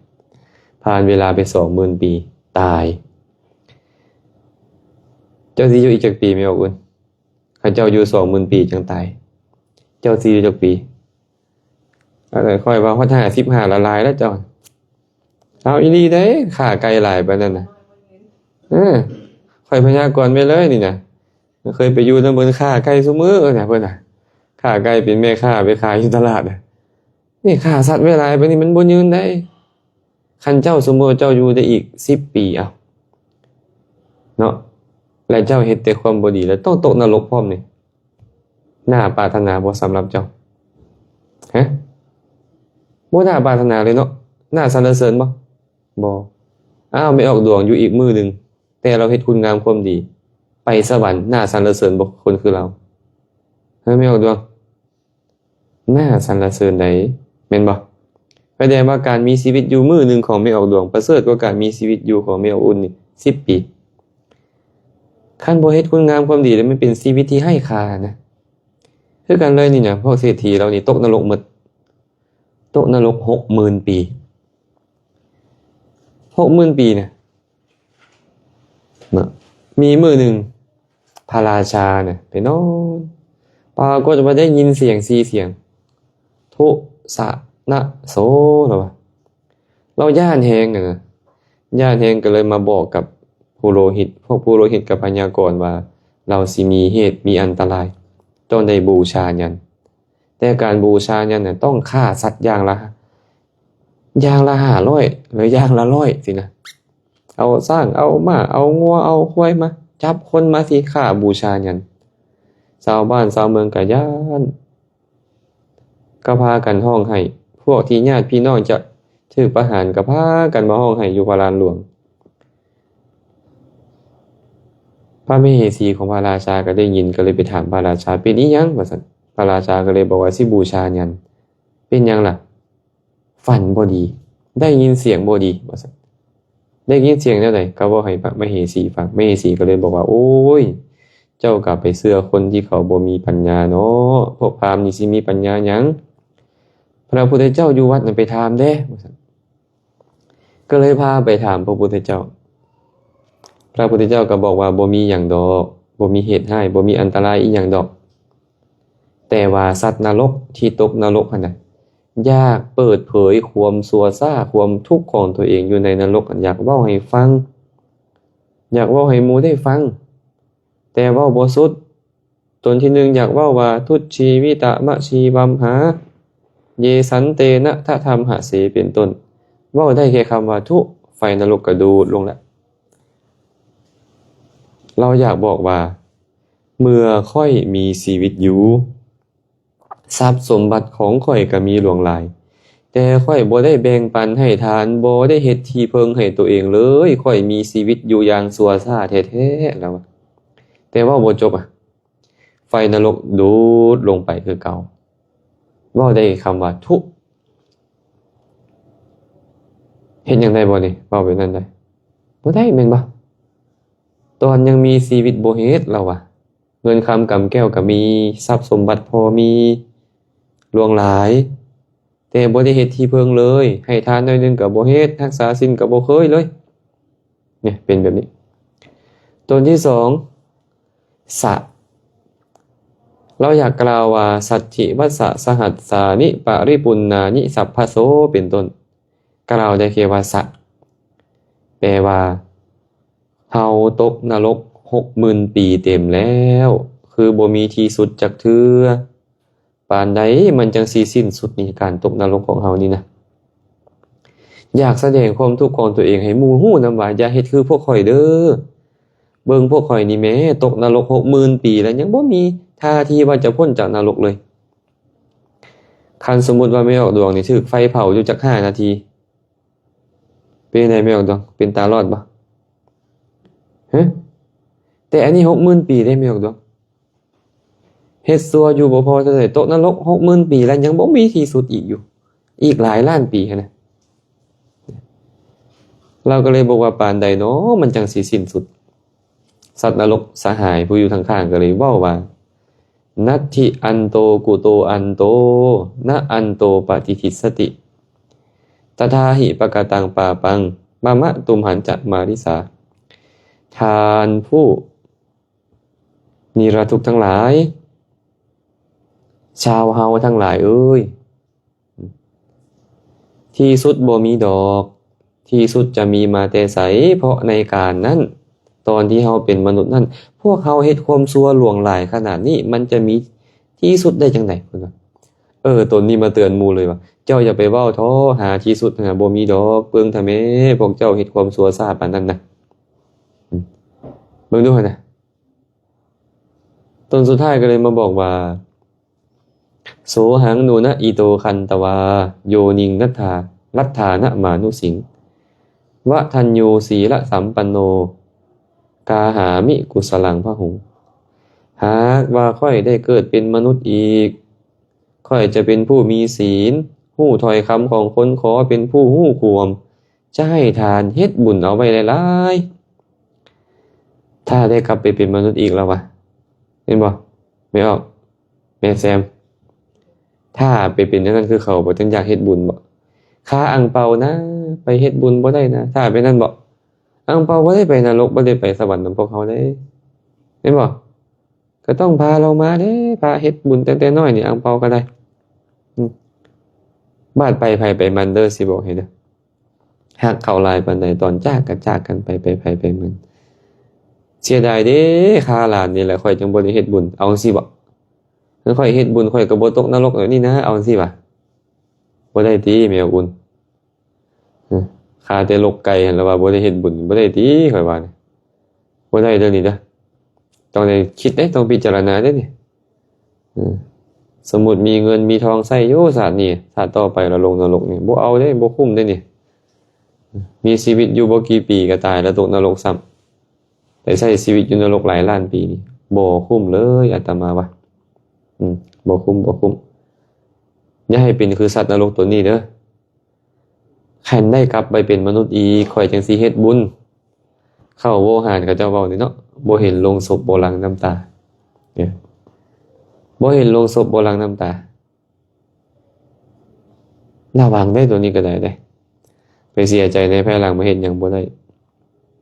ຜ່ານເວລາໄປສອງໝື່ນປີ ຕາຍ. ເຈົ້າຊິຢູ່ອີກຈັກປີ ແມ່ອອກອຸ່ນ? ເຂົາເຈົ້າຢູ່ສອງໝື່ນປີຈັ່ງຕາຍ. ເຈົ້າຊິຢູ່ຈັກປີ? ອັນນັ້ນຂ້ອຍວ່າຮອດຫ້າສິບຫ້າລະຫຼາຍແລ້ວເຈົ້າ. ເອົາອີ່ຫຼີເດ້ ຂ້າໄກ່ຫຼາຍປານນັ້ນນະ. ເອີ ຂ້ອຍພະຍາກອນໄວ້ເລີຍນີ້ນະ. ເຄີຍໄປຢູ່ນຳເພິ່ນ ຂ້າໄກ່ຊຸມື້ນະ ເພິ່ນນະ. ຂ້າໄກ່ເປັນແມ່ຄ້າໄປຂາຍຢູ່ຕະຫຼາດນະ. ນີ້ຂ້າສັດໄວ້ຫຼາຍປານນີ້ ມັນບໍ່ຍືນໄດ໋. ຄັນເຈົ້າ ສົມມຸດວ່າເຈົ້າຢູ່ໄດ້ອີກສິບປີ ເອົາ ເນາະ ແລະເຈົ້າເຮັດແຕ່ຄວາມບໍ່ດີ ແລະຕ້ອງຕົກນະລົກພ້ອມນີ້ ໜ້າປາດຖະໜາບໍ່ສຳລັບເຈົ້າ? ຮະ? ບໍ່ໜ້າປາດຖະໜາເລີຍເນາະ. ໜ້າສັນລະເສີນບໍ່? ບໍ່. ອ້າວ ແມ່ອອກດວງ ຢູ່ອີກມື້ໜຶ່ງ ແຕ່ລາວເຮັດຄຸນງາມຄວາມດີ ໄປສະຫວັນ ໜ້າສັນລະເສີນບໍ່ ຄົນຄືລາວ? ເຮີ ແມ່ອອກດວງ ໜ້າສັນລະເສີນໃດ໋ ແມ່ນບໍ່? ສະແດງວ່າການມີຊີວິດຢູ່ມື້ໜຶ່ງຂອງແມ່ອອກດວງ ປະເສີດກວ່າການມີຊີວິດຢູ່ຂອງແມ່ອອກອຸ່ນນີ້ສິບປີ. ຄັນບໍ່ເຮັດຄຸນງາມຄວາມດີແລ້ວ ມັນເປັນຊີວິດທີ່ໄຮ້ຄ່ານະ. ຄືກັນເລີຍນີ້ນະ ພວກເສດຖີເຫຼົ່ານີ້ຕົກນະລົກໝົດ. ຕົກນະລົກຫົກໝື່ນປີ. ຫົກໝື່ນປີນະ. ເນາະ ມີມື້ໜຶ່ງ ພະລາຊານະໄປນອນ ປາກົດວ່າໄດ້ຍິນສຽງສີ່ສຽງ ທຸສະນະໂສ ລາວວ່າ ລາວຢ້ານແຮງນະ ຢ້ານແຮງກໍເລີຍມາບອກກັບຜູ້ໂລຫິດ ພວກຜູ້ໂລຫິດກໍພະຍາກອນວ່າ ລາວຊິມີເຫດມີອັນຕະລາຍ ຕ້ອງໄດ້ບູຊາຍັນ. ແຕ່ການບູຊາຍັນນະ ຕ້ອງຂ້າສັດຢ່າງລະ ຢ່າງລະຫ້າຮ້ອຍ ຫຼື ຢ່າງລະຮ້ອຍຊີ້ນະ. ເອົາຊ້າງ ເອົາມ້າ ເອົາງົວ ເອົາຄວາຍມາ ຈັບຄົນມາຊິຂ້າບູຊາຍັນ. ຊາວບ້ານຊາວເມືອງກະຢ້ານ ກໍພາກັນຮ້ອງໄຫ້. ພວກທີ່ຍາດພີ່ນ້ອງຈະຖືກປະຫານກໍພາກັນມາຮ້ອງໄຫ້ຢູ່ພະລານຫຼວງ. ພະມະເຫສີຂອງພະລາຊາກໍໄດ້ຍິນ ກໍເລີຍໄປຖາມພະລາຊາ ເປັນອີ່ຫຍັງ? ວ່າຊັ້ນ. ພະລາຊາກໍເລີຍບອກວ່າ ຊິບູຊາຍັນ. ເປັນຫຍັງລະ? ຝັນບໍ່ດີ ໄດ້ຍິນສຽງບໍ່ດີ ວ່າຊັ້ນ. ໄດ້ຍິນສຽງແນວໃດ? ກໍເວົ້າໃຫ້ພະມະເຫສີຟັງ. ມະເຫສີກໍເລີຍບອກວ່າ ໂອ້ຍ ເຈົ້າກໍໄປເຊື່ອຄົນທີ່ເຂົາບໍ່ມີປັນຍາເນາະ ພວກພາມນີ້ຊິມີປັນຍາຫຍັງ? ພະພຸດທະເຈົ້າຢູ່ວັດນັ້ນ ໄປຖາມແດ່ ວ່າຊັ້ນ. ກໍເລີຍພາໄປຖາມພະພຸດທະເຈົ້າ. ພະພຸດທະເຈົ້າກໍບອກວ່າ ບໍ່ມີຫຍັງດອກ ບໍ່ມີເຫດຮ້າຍ ບໍ່ມີອັນຕະລາຍອີ່ຫຍັງດອກ. ແຕ່ວ່າສັດນະລົກທີ່ຕົກນະລົກຫັ້ນນະ ຢາກເປີດເຜີຍຄວາມຊົ່ວຊ້າ ຄວາມທຸກຂອງຕົວເອງຢູ່ໃນນະລົກ ຢາກເວົ້າໃຫ້ຟັງ ຢາກເວົ້າໃຫ້ໝູ່ໄດ້ຟັງ ແຕ່ເວົ້າບໍ່ສຸດ. ຕົນທີໜຶ່ງຢາກເວົ້າວ່າ ທຸດຊີວິຕະມະຊີວັມຫາ ເຢສັນເຕນະທະທຳຫະເສ ເປັນຕົ້ນ. ເວົ້າໄດ້ແຄ່ຄຳວ່າ ທຸ ໄຟນະລົກກະດູດລົງແລ້ວ. ລາວຢາກບອກວ່າ ເມື່ອຂ້ອຍມີຊີວິດຢູ່ ຊັບສົມບັດຂອງຂ້ອຍກໍມີຫຼວງຫຼາຍ ແຕ່ຂ້ອຍບໍ່ໄດ້ແບ່ງປັນໃຫ້ທານ ບໍ່ໄດ້ເຮັດທີ່ເພິ່ງໃຫ້ຕົວເອງເລີຍ ຂ້ອຍມີຊີວິດຢູ່ຢ່າງຊົ່ວຊ້າແທ້ໆ ລາວວ່າ. ແຕ່ເວົ້າບໍ່ຈົບ ໄຟນະລົກດູດລົງໄປຄືເກົ່າ. ເວົ້າໄດ້ຄຳວ່າ ທຸ ເຮັດຫຍັງໄດ້ບໍ່ນີ້? ເວົ້າແບບນັ້ນໄດ້? ບໍ່ໄດ້ແມ່ນບໍ່? ຕອນຍັງມີຊີວິດບໍ່ເຮັດ ລາວວ່າ. ເງິນຄຳກຳແກ້ວກໍມີ ຊັບສົມບັດພໍມີຫຼວງຫຼາຍ ແຕ່ບໍ່ໄດ້ເຮັດທີ່ເພິ່ງເລີຍ ໃຫ້ທານໜ້ອຍໜຶ່ງກໍບໍ່ເຮັດ ຮັກສາສິນກໍບໍ່ເຄີຍເລີຍ. ນີ້ເປັນແບບນີ້. ຕົນທີສອງ ສະ ລາວຢາກກ່າວວ່າ ສັດຖິວັດສະສະຫັດສານິປະລິປຸນນານິສັບພະໂສ ເປັນຕົ້ນ. ກ່າວໄດ້ແຄ່ວ່າ ສະ ແປວ່າ ເຮົາຕົກນະລົກຫົກໝື່ນປີເຕັມແລ້ວ ຄືບໍ່ມີທີ່ສຸດຈັກເທື່ອ. ປ ປານໃດມັນຈັ່ງຊິສິ້ນສຸດນີ້ ການຕົກນະລົກຂອງເຮົານີ້ນະ? ຢາກສະແດງຄວາມທຸກຂອງຕົວເອງໃຫ້ໝູ່ຮູ້ນຳວ່າ ຢ່າເຮັດຄືພວກຂ້ອຍເດີ້. ເບິ່ງພວກຂ້ອຍນີ້ແມ້ ຕົກນະລົກຫົກໝື່ນປີແລ້ວ ຍັງບໍ່ມີທ່າທີວ່າຈະພົ້ນຈາກນະລົກເລີຍ. ຄັນສົມມຸດວ່າແມ່ອອກດວງນີ້ຖືກໄຟເຜົາຢູ່ຈັກຫ້ານາທີ ເປັນໃດແມ່ອອກດວງ? ເປັນຕາລອດບໍ່? ຮະ? ແຕ່ອັນນີ້ຫົກໝື່ນປີເດ້ແມ່ອອກດວງ. ເຮັດຊົ່ວຢູ່ບໍ່ພໍເທົ່າໃດ ຕົກນະລົກຫົກໝື່ນປີແລ້ວ ຍັງບໍ່ມີທີ່ສຸດອີກຢູ່ ອີກຫຼາຍລ້ານປີຫັ້ນນະ. ລາວກໍເລີຍບອກວ່າ ປານໃດນໍ ມັນຈັ່ງຊິສິ້ນສຸດ? ສັດນະລົກສະຫາຍຜູ້ຢູ່ຂ້າງໆກໍເລີຍເວົ້າວ່າ ນັດຖິອັນໂຕ ກຸໂຕອັນໂຕ ນະອັນໂຕປະຕິທິດສະຕິ ຕະທາຫິປະກະຕັງປາປັງ ມະມະຕຸມຫັນຈະມາລິສາ. ທ່ານຜູ້ນິລະທຸກທັງຫຼາຍ, ຊາວເຮົາທັງຫຼາຍເອີຍ, ທີ່ສຸດບໍ່ມີດອກ, ທີ່ສຸດຈະມີມາແຕ່ໃສ? ເພາະໃນການນັ້ນ ຕອນທີ່ເຮົາເປັນມະນຸດນັ້ນ ພວກເຮົາເຮັດຄວາມຊົ່ວຫຼວງຫຼາຍຂະໜາດນີ້ ມັນຈະມີທີ່ສຸດໄດ້ຈັ່ງໃດ? ເພິ່ນວ່າ ເອີ ຕົນນີ້ມາເຕືອນໝູ່ເລີຍວ່າ ເຈົ້າຢ່າໄປເວົ້າເຖາະ ຫາທີ່ສຸດຫັ້ນນະບໍ່ມີດອກ, ເບິ່ງຖ້າແມ້ພວກເຈົ້າເຮັດຄວາມຊົ່ວຊ້າປານນັ້ນນະ. ເບິ່ງດູຫັ້ນນະ. ຕົນສຸດທ້າຍກໍເລີຍມາບອກວ່າ ໂສຫັງ ນູນະ ອິໂຕ ຄັນຕະວາ ໂຍນິງ ລັດຖາ ລັດຖານະມານຸສິງ ວະທັນໂຍ ສີລະສຳປັນໂນ ກາຫາມິ ກຸສະລັງ ພະຫຸງ. ຫາກວ່າຂ້ອຍໄດ້ເກີດເປັນມະນຸດອີກ, ຂ້ອຍຈະເປັນຜູ້ມີສີນ, ຮູ້ຖ້ອຍຄຳຂອງຄົນ, ຂໍເປັນຜູ້ຮູ້ຄວາມ, ຈະໃຫ້ທານເຮັດບຸນເອົາໄວ້ຫຼາຍໆ. ຖ້າໄດ້ກັບໄປເປັນມະນຸດອີກແລ້ວວະ ແມ່ນບໍ່? ແມ່ອອກ ແມ່ແຊມ ຖ້າໄປເປັນແນວນັ້ນຄືເຂົາບໍ່ ຈັ່ງຢາກເຮັດບຸນບໍ່? ຄ່າອັງເປົານະ ໄປເຮັດບຸນບໍ່ໄດ້ນະ ຖ້າເປັນນັ້ນບໍ່? ອັງເປົາບໍ່ໄດ້ໄປນະລົກ ບໍ່ໄດ້ໄປສະຫວັນນຳພວກເຮົາເດ້ ແມ່ນບໍ່? ກໍຕ້ອງພາລາວມາເດ້ ພາເຮັດບຸນຕັ້ງແຕ່ນ້ອຍນີ້ ອັງເປົາກໍໄດ້. ອືມ ບາດໄປໃຜໄປມັນເດີ ຊິບອກໃຫ້ເດີ. ຮັກເຂົາຫຼາຍປານໃດ ຕອນຈາກກໍຈາກກັນໄປ ໄປໃຜໄປມັນ. ເສຍດາຍເດ້ ຄ່າຫຼານນີ້ແຫຼະ ຂ້ອຍຈັ່ງບໍ່ໄດ້ເຮັດບຸນ ເອົາຈັ່ງຊີ້ບໍ? ຄັນຂ້ອຍເຮັດບຸນ ຂ້ອຍກໍບໍ່ຕົກນະລົກແບບນີ້ນະ ເອົາຈັ່ງຊີ້ຫວາ? ບໍ່ໄດ້ຕິແມ່ອອກອຸ່ນ? ເອີ ຂ້າແຕ່ລົກໄກ່ຫັ້ນລະວ່າບໍ່ໄດ້ເຮັດບຸນ ບໍ່ໄດ້ຕິ ຂ້ອຍວ່ານີ້ ບໍ່ໄດ້ເດີນີ້ເດີ. ຕ້ອງໄດ້ຄິດເດ້ ຕ້ອງພິຈາລະນາເດ້ນີ້. ເອີ ສົມມຸດມີເງິນມີທອງໃຊ້ຢູ່ຊາດນີ້ ຊາດຕໍ່ໄປລະລົງນະລົກນີ້ ບໍ່ເອົາເດ້ ບໍ່ຄຸ້ມເດ້ນີ້. ມີຊີວິດຢູ່ບໍ່ກີ່ປີກໍຕາຍ ລະຕົກນະລົກຊ້ຳ ໄປໃຊ້ຊີວິດຢູ່ນະລົກຫຼາຍລ້ານປີນີ້ ບໍ່ຄຸ້ມເລີຍ ອາດຕະມາວ່າ. ອືມ ບໍ່ຄຸ້ມ ບໍ່ຄຸ້ມ. ຢ່າໃຫ້ເປັນຄືສັດນະລົກຕົວນີ້ເດີ. ຄັນໄດ້ກັບໄປເປັນມະນຸດອີກ ຂ້ອຍຈັ່ງຊິເຮັດບຸນ. ເຂົ້າໂວຫານເຂົາເຈົ້າເວົ້ານີ້ເນາະ ບໍ່ເຫັນໂລງສົບບໍ່ຫຼັ່ງນ້ຳຕາ. ເອີ ບໍ່ເຫັນໂລງສົບບໍ່ຫຼັ່ງນ້ຳຕາ. ລະວັງເດ້ ໂຕນີ້ກໍໄດ້ເດ້ ໄປເສຍໃຈໃນພາຍຫຼັງ ມາເຮັດຫຍັງບໍ່ໄດ້.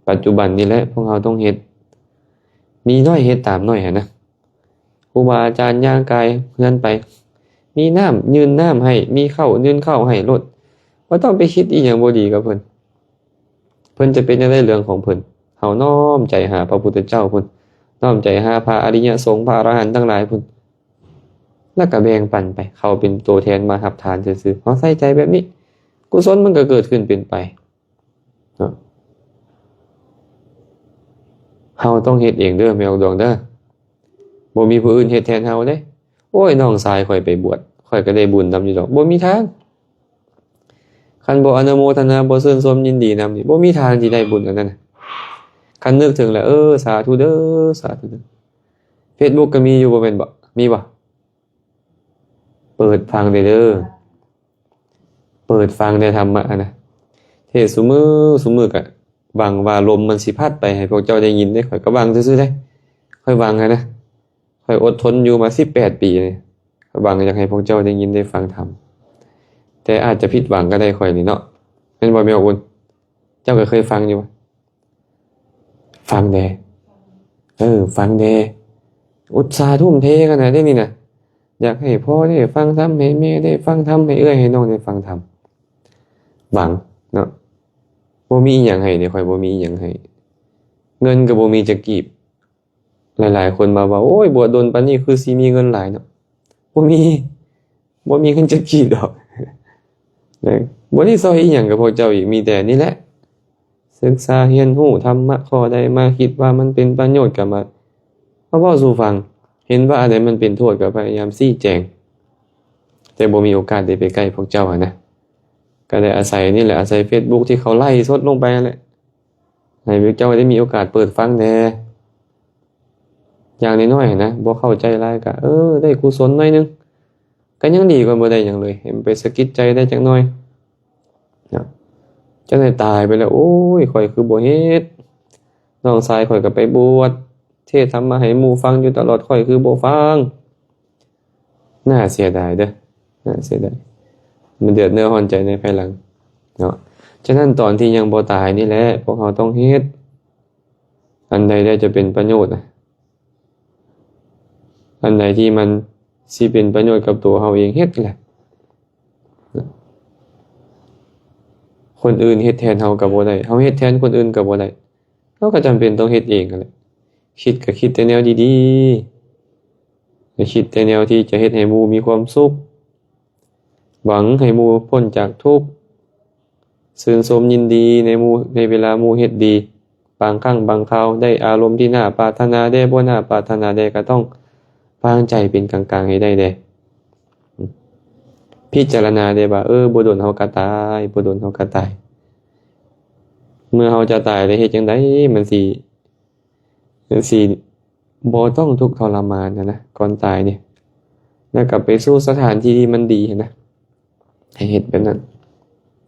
ປັດຈຸບັນນີ້ແຫຼະ ພວກເຮົາຕ້ອງເຮັດ ມີໜ້ອຍເຮັດຕາມໜ້ອຍຫັ້ນນະ. ຄູບາອາຈານຍ່າງກາຍເຮືອນໄປ ມີນ້ຳຍື່ນນ້ຳໃຫ້ ມີເຂົ້າຍື່ນເຂົ້າໃຫ້ໂລດ. ບໍ່ຕ້ອງໄປຄິດອີ່ຫຍັງບໍ່ດີກັບເພິ່ນ. ເພິ່ນຈະເປັນຈັ່ງໃດເລື່ອງຂອງເພິ່ນ. ເຮົານ້ອມໃຈຫາພະພຸດທະເຈົ້າພຸ້ນ ນ້ອມໃຈຫາພະອະລິຍະສົງ ພະອະລະຫັນທັງຫຼາຍພຸ້ນ ແລ້ວກໍແບ່ງປັນໄປ ເຂົາເປັນໂຕແທນມາຮັບທານຊື່ໆ. ເຮົາໃສ່ໃຈແບບນີ້ ກຸສົນມັນກໍເກີດຂຶ້ນເປັນໄປເນາະ. ເຮົາຕ້ອງເຮັດເອງເດີ ແມ່ອອກດວງເດີ ບໍ່ມີຜູ້ອື່ນເຮັດແທນເຮົາເດ້. ໂອ້ຍ ນ້ອງຊາຍຂ້ອຍໄປບວດ ຂ້ອຍກໍໄດ້ບຸນນຳຢູ່ດອກ. ບໍ່ມີທາງ. ຄັນບໍ່ອະນຸໂມທະນາ ບໍ່ຊື່ນຊົມຍິນດີນຳນີ້ ບໍ່ມີທາງທີ່ໄດ້ບຸນອັນນັ້ນ. ຄັນນຶກເຖິງແລ້ວ ເອີ ສາທຸເດີ ສາທຸເດີ. ເຟສບຸກກໍມີຢູ່ບໍ່ແມ່ນບໍ? ມີບໍ? ເປີດຟັງແດ່ເດີ ເປີດຟັງແດ່ທຳມະຫັ້ນນະ. ເທດຊຸມື້ ຊຸມື້ກະຫວັງວ່າລົມມັນຊິພັດໄປໃຫ້ພວກເຈົ້າໄດ້ຍິນເດ້. ຂ້ອຍກໍຫວັງຊື່ໆເດ້ ຂ້ອຍຫວັງຫັ້ນນະ. ຂ້ອຍອົດທົນຢູ່ມາສິບແປດປີນີ້ ຂ້ອຍຫວັງຢາກໃຫ້ພວກເຈົ້າໄດ້ຍິນໄດ້ຟັງທຳ. ແຕ່ອາດຈະຜິດຫວັງກໍໄດ້ ຂ້ອຍນີ້ເນາະ ແມ່ນບໍ່ແມ່ອອກອຸ່ນ? ເຈົ້າກໍເຄີຍຟັງຢູ່ບໍ່? ຟັງແດ່ ເອີ ຟັງແດ່. ອຸດສາທຸ່ມເທຂະໜາດນີ້ນະ ຢາກໃຫ້ພໍ່ໄດ້ຟັງທຳ ໃຫ້ແມ່ໄດ້ຟັງທຳ ໃຫ້ເອື້ອຍໃຫ້ນ້ອງໄດ້ຟັງທຳ. ຫວັງເນາະ ບໍ່ມີອີ່ຫຍັງໃຫ້ເດ້ ຂ້ອຍບໍ່ມີອີ່ຫຍັງໃຫ້. ເງິນກໍບໍ່ມີຈັກກີບ. ຫຼາຍໆຄົນມາເວົ້າ ໂອ້ຍ ບວດດົນປານນີ້ຄືຊິມີເງິນຫຼາຍເນາະ. ບໍ່ມີ ບໍ່ມີເງິນຈັກກີບດອກ ນະ ບໍ່ໄດ້ຊ່ອຍອີ່ຫຍັງກັບພວກເຈົ້າອີກ ມີແຕ່ນີ້ແຫຼະ ສຶກສາຮຽນຮູ້ທຳມະຂໍ້ໃດມາ ຄິດວ່າມັນເປັນປະໂຫຍດກໍມາ ມາເວົ້າສູ່ຟັງ ເຫັນວ່າອັນໃດມັນເປັນໂທດກໍພະຍາຍາມຊີ້ແຈງ ແຕ່ບໍ່ມີໂອກາດໄດ້ໄປໃກ້ພວກເຈົ້າຫັ້ນນະ ກໍໄດ້ອາໄສນີ້ແຫຼະ ອາໄສເຟສບຸກທີ່ເຂົາໄລຟ໌ສົດລົງໄປຫັ້ນແຫຼະ ໃຫ້ພວກເຈົ້າໄດ້ມີໂອກາດເປີດຟັງແດ່ ຢ່າງນ້ອຍໆຫັ້ນນະ ບໍ່ເຂົ້າໃຈຫຼາຍກໍ ເອີ ໄດ້ກຸສົນໜ້ອຍໜຶ່ງ ກໍຍັງດີກວ່າບໍ່ໄດ້ຫຍັງເລີຍ ໃຫ້ມັນໄປສະກິດໃຈໄດ້ຈັກໜ້ອຍນະ. ຈັ່ງໃດຕາຍໄປແລ້ວ ໂອ້ຍ ຂ້ອຍຄືບໍ່ເຮັດ ນ້ອງຊາຍຂ້ອຍກໍໄປບວດ ເທດທຳມະໃຫ້ໝູ່ຟັງຢູ່ຕະຫຼອດ ຂ້ອຍຄືບໍ່ຟັງ. ໜ້າເສຍດາຍເດີ້ ໜ້າເສຍດາຍ ມັນເດືອດເນື້ອຮ້ອນໃຈໃນພາຍຫຼັງເນາະ. ສະນັ້ນ ຕອນທີ່ຍັງບໍ່ຕາຍນີ້ແຫຼະ ພວກເຮົາຕ້ອງເຮັດ ອັນໃດແລ້ວຈະເປັນປະໂຫຍດນະ ອັນໃດທີ່ມັນຊິເປັນປະໂຫຍດກັບຕົວເຮົາເອງ ເຮັດແຫຼະ. ຄົນອື່ນເຮັດແທນເຮົາກໍບໍ່ໄດ້ ເຮົາເຮັດແທນຄົນອື່ນກໍບໍ່ໄດ້ ເຮົາກໍຈຳເປັນຕ້ອງເຮັດເອງຫັ້ນແຫຼະ. ຄິດກໍຄິດແຕ່ແນວດີໆ ໃຫ້ຄິດແຕ່ແນວທີ່ຈະເຮັດໃຫ້ໝູ່ມີຄວາມສຸກ ຫວັງໃຫ້ໝູ່ພົ້ນຈາກທຸກ ຊື່ນຊົມຍິນດີໃນໝູ່ ໃນເວລາໝູ່ເຮັດດີ. ບາງຄັ້ງບາງຄາວໄດ້ອາລົມທີ່ໜ້າປາດຖະໜາແດ່ ບໍ່ໜ້າປາດຖະໜາແດ່ ກໍຕ້ອງວາງໃຈເປັນກາງໆໃຫ້ໄດ້ແດ່. ພິຈາລະນາໄດ້ວ່າ ເອີ ບໍ່ດົນເຮົາກໍຕາຍ ບໍ່ດົນເຮົາກໍຕາຍ. ເມື່ອເຮົາຈະຕາຍແລ້ວເຮັດຈັ່ງໃດ ມັນຊິ ມັນຊິບໍ່ຕ້ອງທຸກທໍລະມານຫັ້ນນະ ກ່ອນຕາຍນີ້ ແລ້ວກໍໄປສູ່ສະຖານທີ່ທີ່ມັນດີຫັ້ນນະ. ໃຫ້ເຮັດແບບນັ້ນ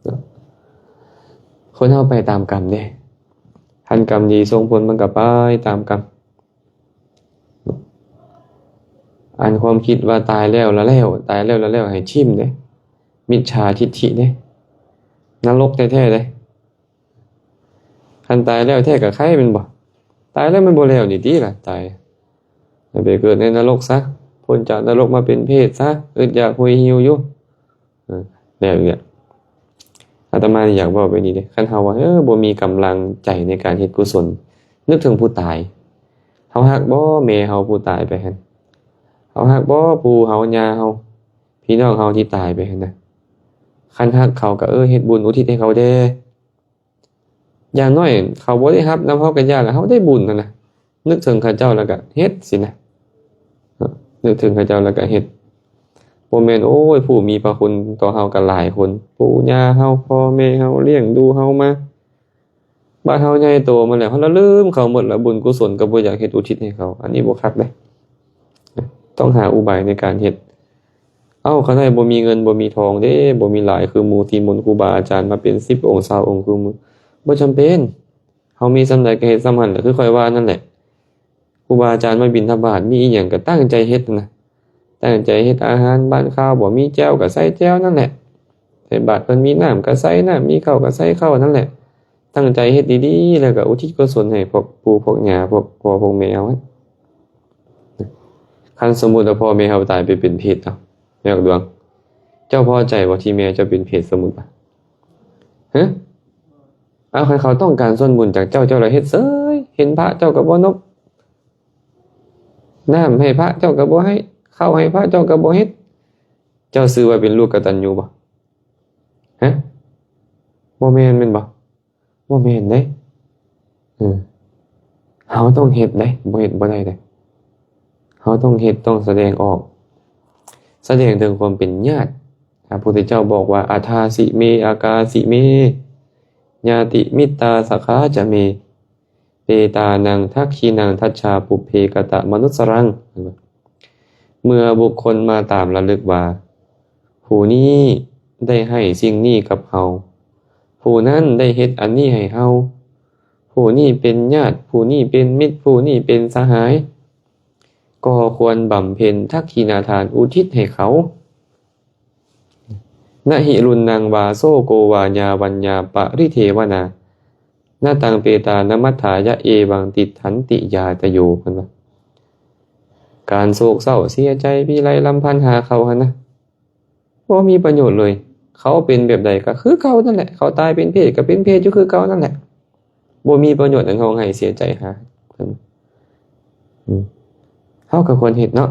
ເນາະ. ຄົນເຮົາໄປຕາມກຳເດ້ ຄັນກຳດີສົ່ງຜົນ ມັນກໍໄປຕາມກຳ. ອັນຄວາມຄິດວ່າຕາຍແລ້ວລະແລ້ວ ຕາຍແລ້ວລະແລ້ວ ໃຫ້ຖິ້ມເດ້ ມິດສາທິດຖິເດ້ ນະລົກແທ້ໆເດ້. ຄັນຕາຍແລ້ວແທ້ກໍໄຄແມ່ນບໍ່? ຕາຍແລ້ວມັນບໍ່ແລ້ວນີ້ຕິລະ ຕາຍ ໃຫ້ໄປເກີດໃນນະລົກຊະ ພົ້ນຈາກນະລົກມາເປັນເປດຊະ ອຶດຢາກຫຸຍຫິວຢູ່. ເອີ ແລ້ວອີກແລ້ວ ອາດຕະມານີ້ຢາກເວົ້າແບບນີ້ເດ້ ຄັນເຮົາວ່າ ເອີ ບໍ່ມີກຳລັງໃຈໃນການເຮັດກຸສົນ ນຶກເຖິງຜູ້ຕາຍ ເຮົາຮັກບໍ່ແມ່ເຮົາຜູ້ຕາຍໄປຫັ້ນ? ເຮົາຮັກບໍ່ປູ່ເຮົາ ຍ່າເຮົາ ພີ່ນ້ອງເຮົາທີ່ຕາຍໄປຫັ້ນນະ? ຄັນຮັກເຂົາກໍ ເອີ ເຮັດບຸນອຸທິດໃຫ້ເຂົາແດ່. ຢ່າງໜ້ອຍເຂົາບໍ່ໄດ້ຮັບນຳເຮົາກໍຢ່າລະ ເຮົາໄດ້ບຸນຫັ້ນນະ. ນຶກເຖິງເຂົາເຈົ້າແລ້ວກໍເຮັດຊີ້ນະ ນຶກເຖິງເຂົາເຈົ້າແລ້ວກໍເຮັດ. ບໍ່ແມ່ນ ໂອ້ຍ ຜູ້ມີພະຄຸນຕໍ່ເຮົາກໍຫຼາຍຄົນ ປູ່ຍ່າເຮົາ ພໍ່ແມ່ເຮົາ ລ້ຽງດູເຮົາມາ ບາດເຮົາໃຫຍ່ໂຕມາແລ້ວ ເຮົາລະລືມເຂົາໝົດລະ ບຸນກຸສົນກໍບໍ່ຢາກເຮັດອຸທິດໃຫ້ເຂົາ ອັນນີ້ບໍ່ຄັກເດ້. ຕ້ອງຫາອຸບາຍໃນການເຮັດ. ເອົ້າ ຄັນໃດບໍ່ມີເງິນບໍ່ມີທອງເດ້ ບໍ່ມີຫຼາຍຄືໝູ່ ນິມົນຄູບາອາຈານມາເປັນສິບອົງຊາວອົງຄືໝູ່ ບໍ່ຈຳເປັນ. ເຮົາມີສ່ຳໃດກໍເຮັດສ່ຳນັ້ນແຫຼະ ຄືຂ້ອຍວ່ານັ້ນແຫຼະ. ຄູບາອາຈານມາບິນທະບາດ ມີອີ່ຫຍັງກໍຕັ້ງໃຈເຮັດນະ ຕັ້ງໃຈເຮັດອາຫານບ້ານຄາວ ບໍ່ມີແຈ່ວກໍໃສ່ແຈ່ວນັ້ນແຫຼະ ໃສ່ບາດເພິ່ນມີນ້ຳກໍໃສ່ນ້ຳ ມີເຂົ້າກໍໃສ່ເຂົ້ານັ້ນແຫຼະ. ຕັ້ງໃຈເຮັດດີໆ ແລ້ວກໍອຸທິດກຸສົນໃຫ້ພວກປູ່ພວກຍ່າ ພວກພໍ່ພວກແມ່ເຮົາ. ຄັນສົມມຸດວ່າພໍ່ແມ່ເຮົາຕາຍໄປເປັນເປດ ເອົ້າ ແມ່ດວງ ເຈົ້າພໍໃຈບໍ່ທີ່ແມ່ເຈົ້າເປັນເປດ ສົມມຸດວ່າ? ຮະ? ເອົາ ຄັນເຂົາຕ້ອງການສ່ວນບຸນຈາກເຈົ້າ ເຈົ້າລະເຮັດເສີຍ ເຫັນພະເຈົ້າກໍບໍ່ນົບ ນ້ຳໃຫ້ພະເຈົ້າກໍບໍ່ໃຫ້ ເຂົ້າໃຫ້ພະເຈົ້າກໍບໍ່ເຮັດ ເຈົ້າຊື່ວ່າເປັນລູກກະຕັນຍູບໍ່? ຮະ? ບໍ່ແມ່ນ ແມ່ນບໍ່? ບໍ່ແມ່ນເດ້. ເອີ ເຮົາຕ້ອງເຮັດເດ້ ບໍ່ເຮັດບໍ່ໄດ້ເດ້. ເຮົາຕ້ອງເຮັດ ຕ້ອງສະແດງອອກ ສະແດງເຖິງຄວາມເປັນຍາດ. ພະພຸດທະເຈົ້າບອກວ່າ ອັດຖາສິເມ ອາກາສິເມ ຍາຕິມິດຕາສະຂາຈະເມ ເປຕານັງທັກຂິນັງ ທັດສາປຸບເພກະຕະມະນຸດສະລັງ. ເມື່ອບຸກຄົນມາຕາມລະລຶກວ່າ ຜູ້ນີ້ໄດ້ໃຫ້ສິ່ງນີ້ກັບເຮົາ ຜູ້ນັ້ນໄດ້ເຮັດອັນນີ້ໃຫ້ເຮົາ ຜູ້ນີ້ເປັນຍາດ ຜູ້ນີ້ເປັນມິດ ຜູ້ນີ້ເປັນສະຫາຍ ກໍຄວນບຳເພັນທັກຂິນາທານອຸທິດໃຫ້ເຂົາ. ນະຫິລຸນນັງວາ ໂສໂກວາ ຍາວັນຍາປະລິເທວະນາ ນະຕັງເປຕານະມັດຖາຍະ ເອວັງຕິດຖັນຕິຍາຕະໂຍ. ເພິ່ນວ່າ ການໂສກເສົ້າເສຍໃຈພິໄລລຳພັນຫາເຂົາຫັ້ນນະ ບໍ່ມີປະໂຫຍດເລີຍ. ເຂົາເປັນແບບໃດກໍຄືເກົ່ານັ້ນແຫຼະ ເຂົາຕາຍເປັນເປດກໍເປັນເປດຢູ່ຄືເກົ່ານັ້ນແຫຼະ ບໍ່ມີປະໂຫຍດອັນຮ້ອງໄຫ້ເສຍໃຈຫາ. ເຮົາກໍຄວນເຮັດເນາະ.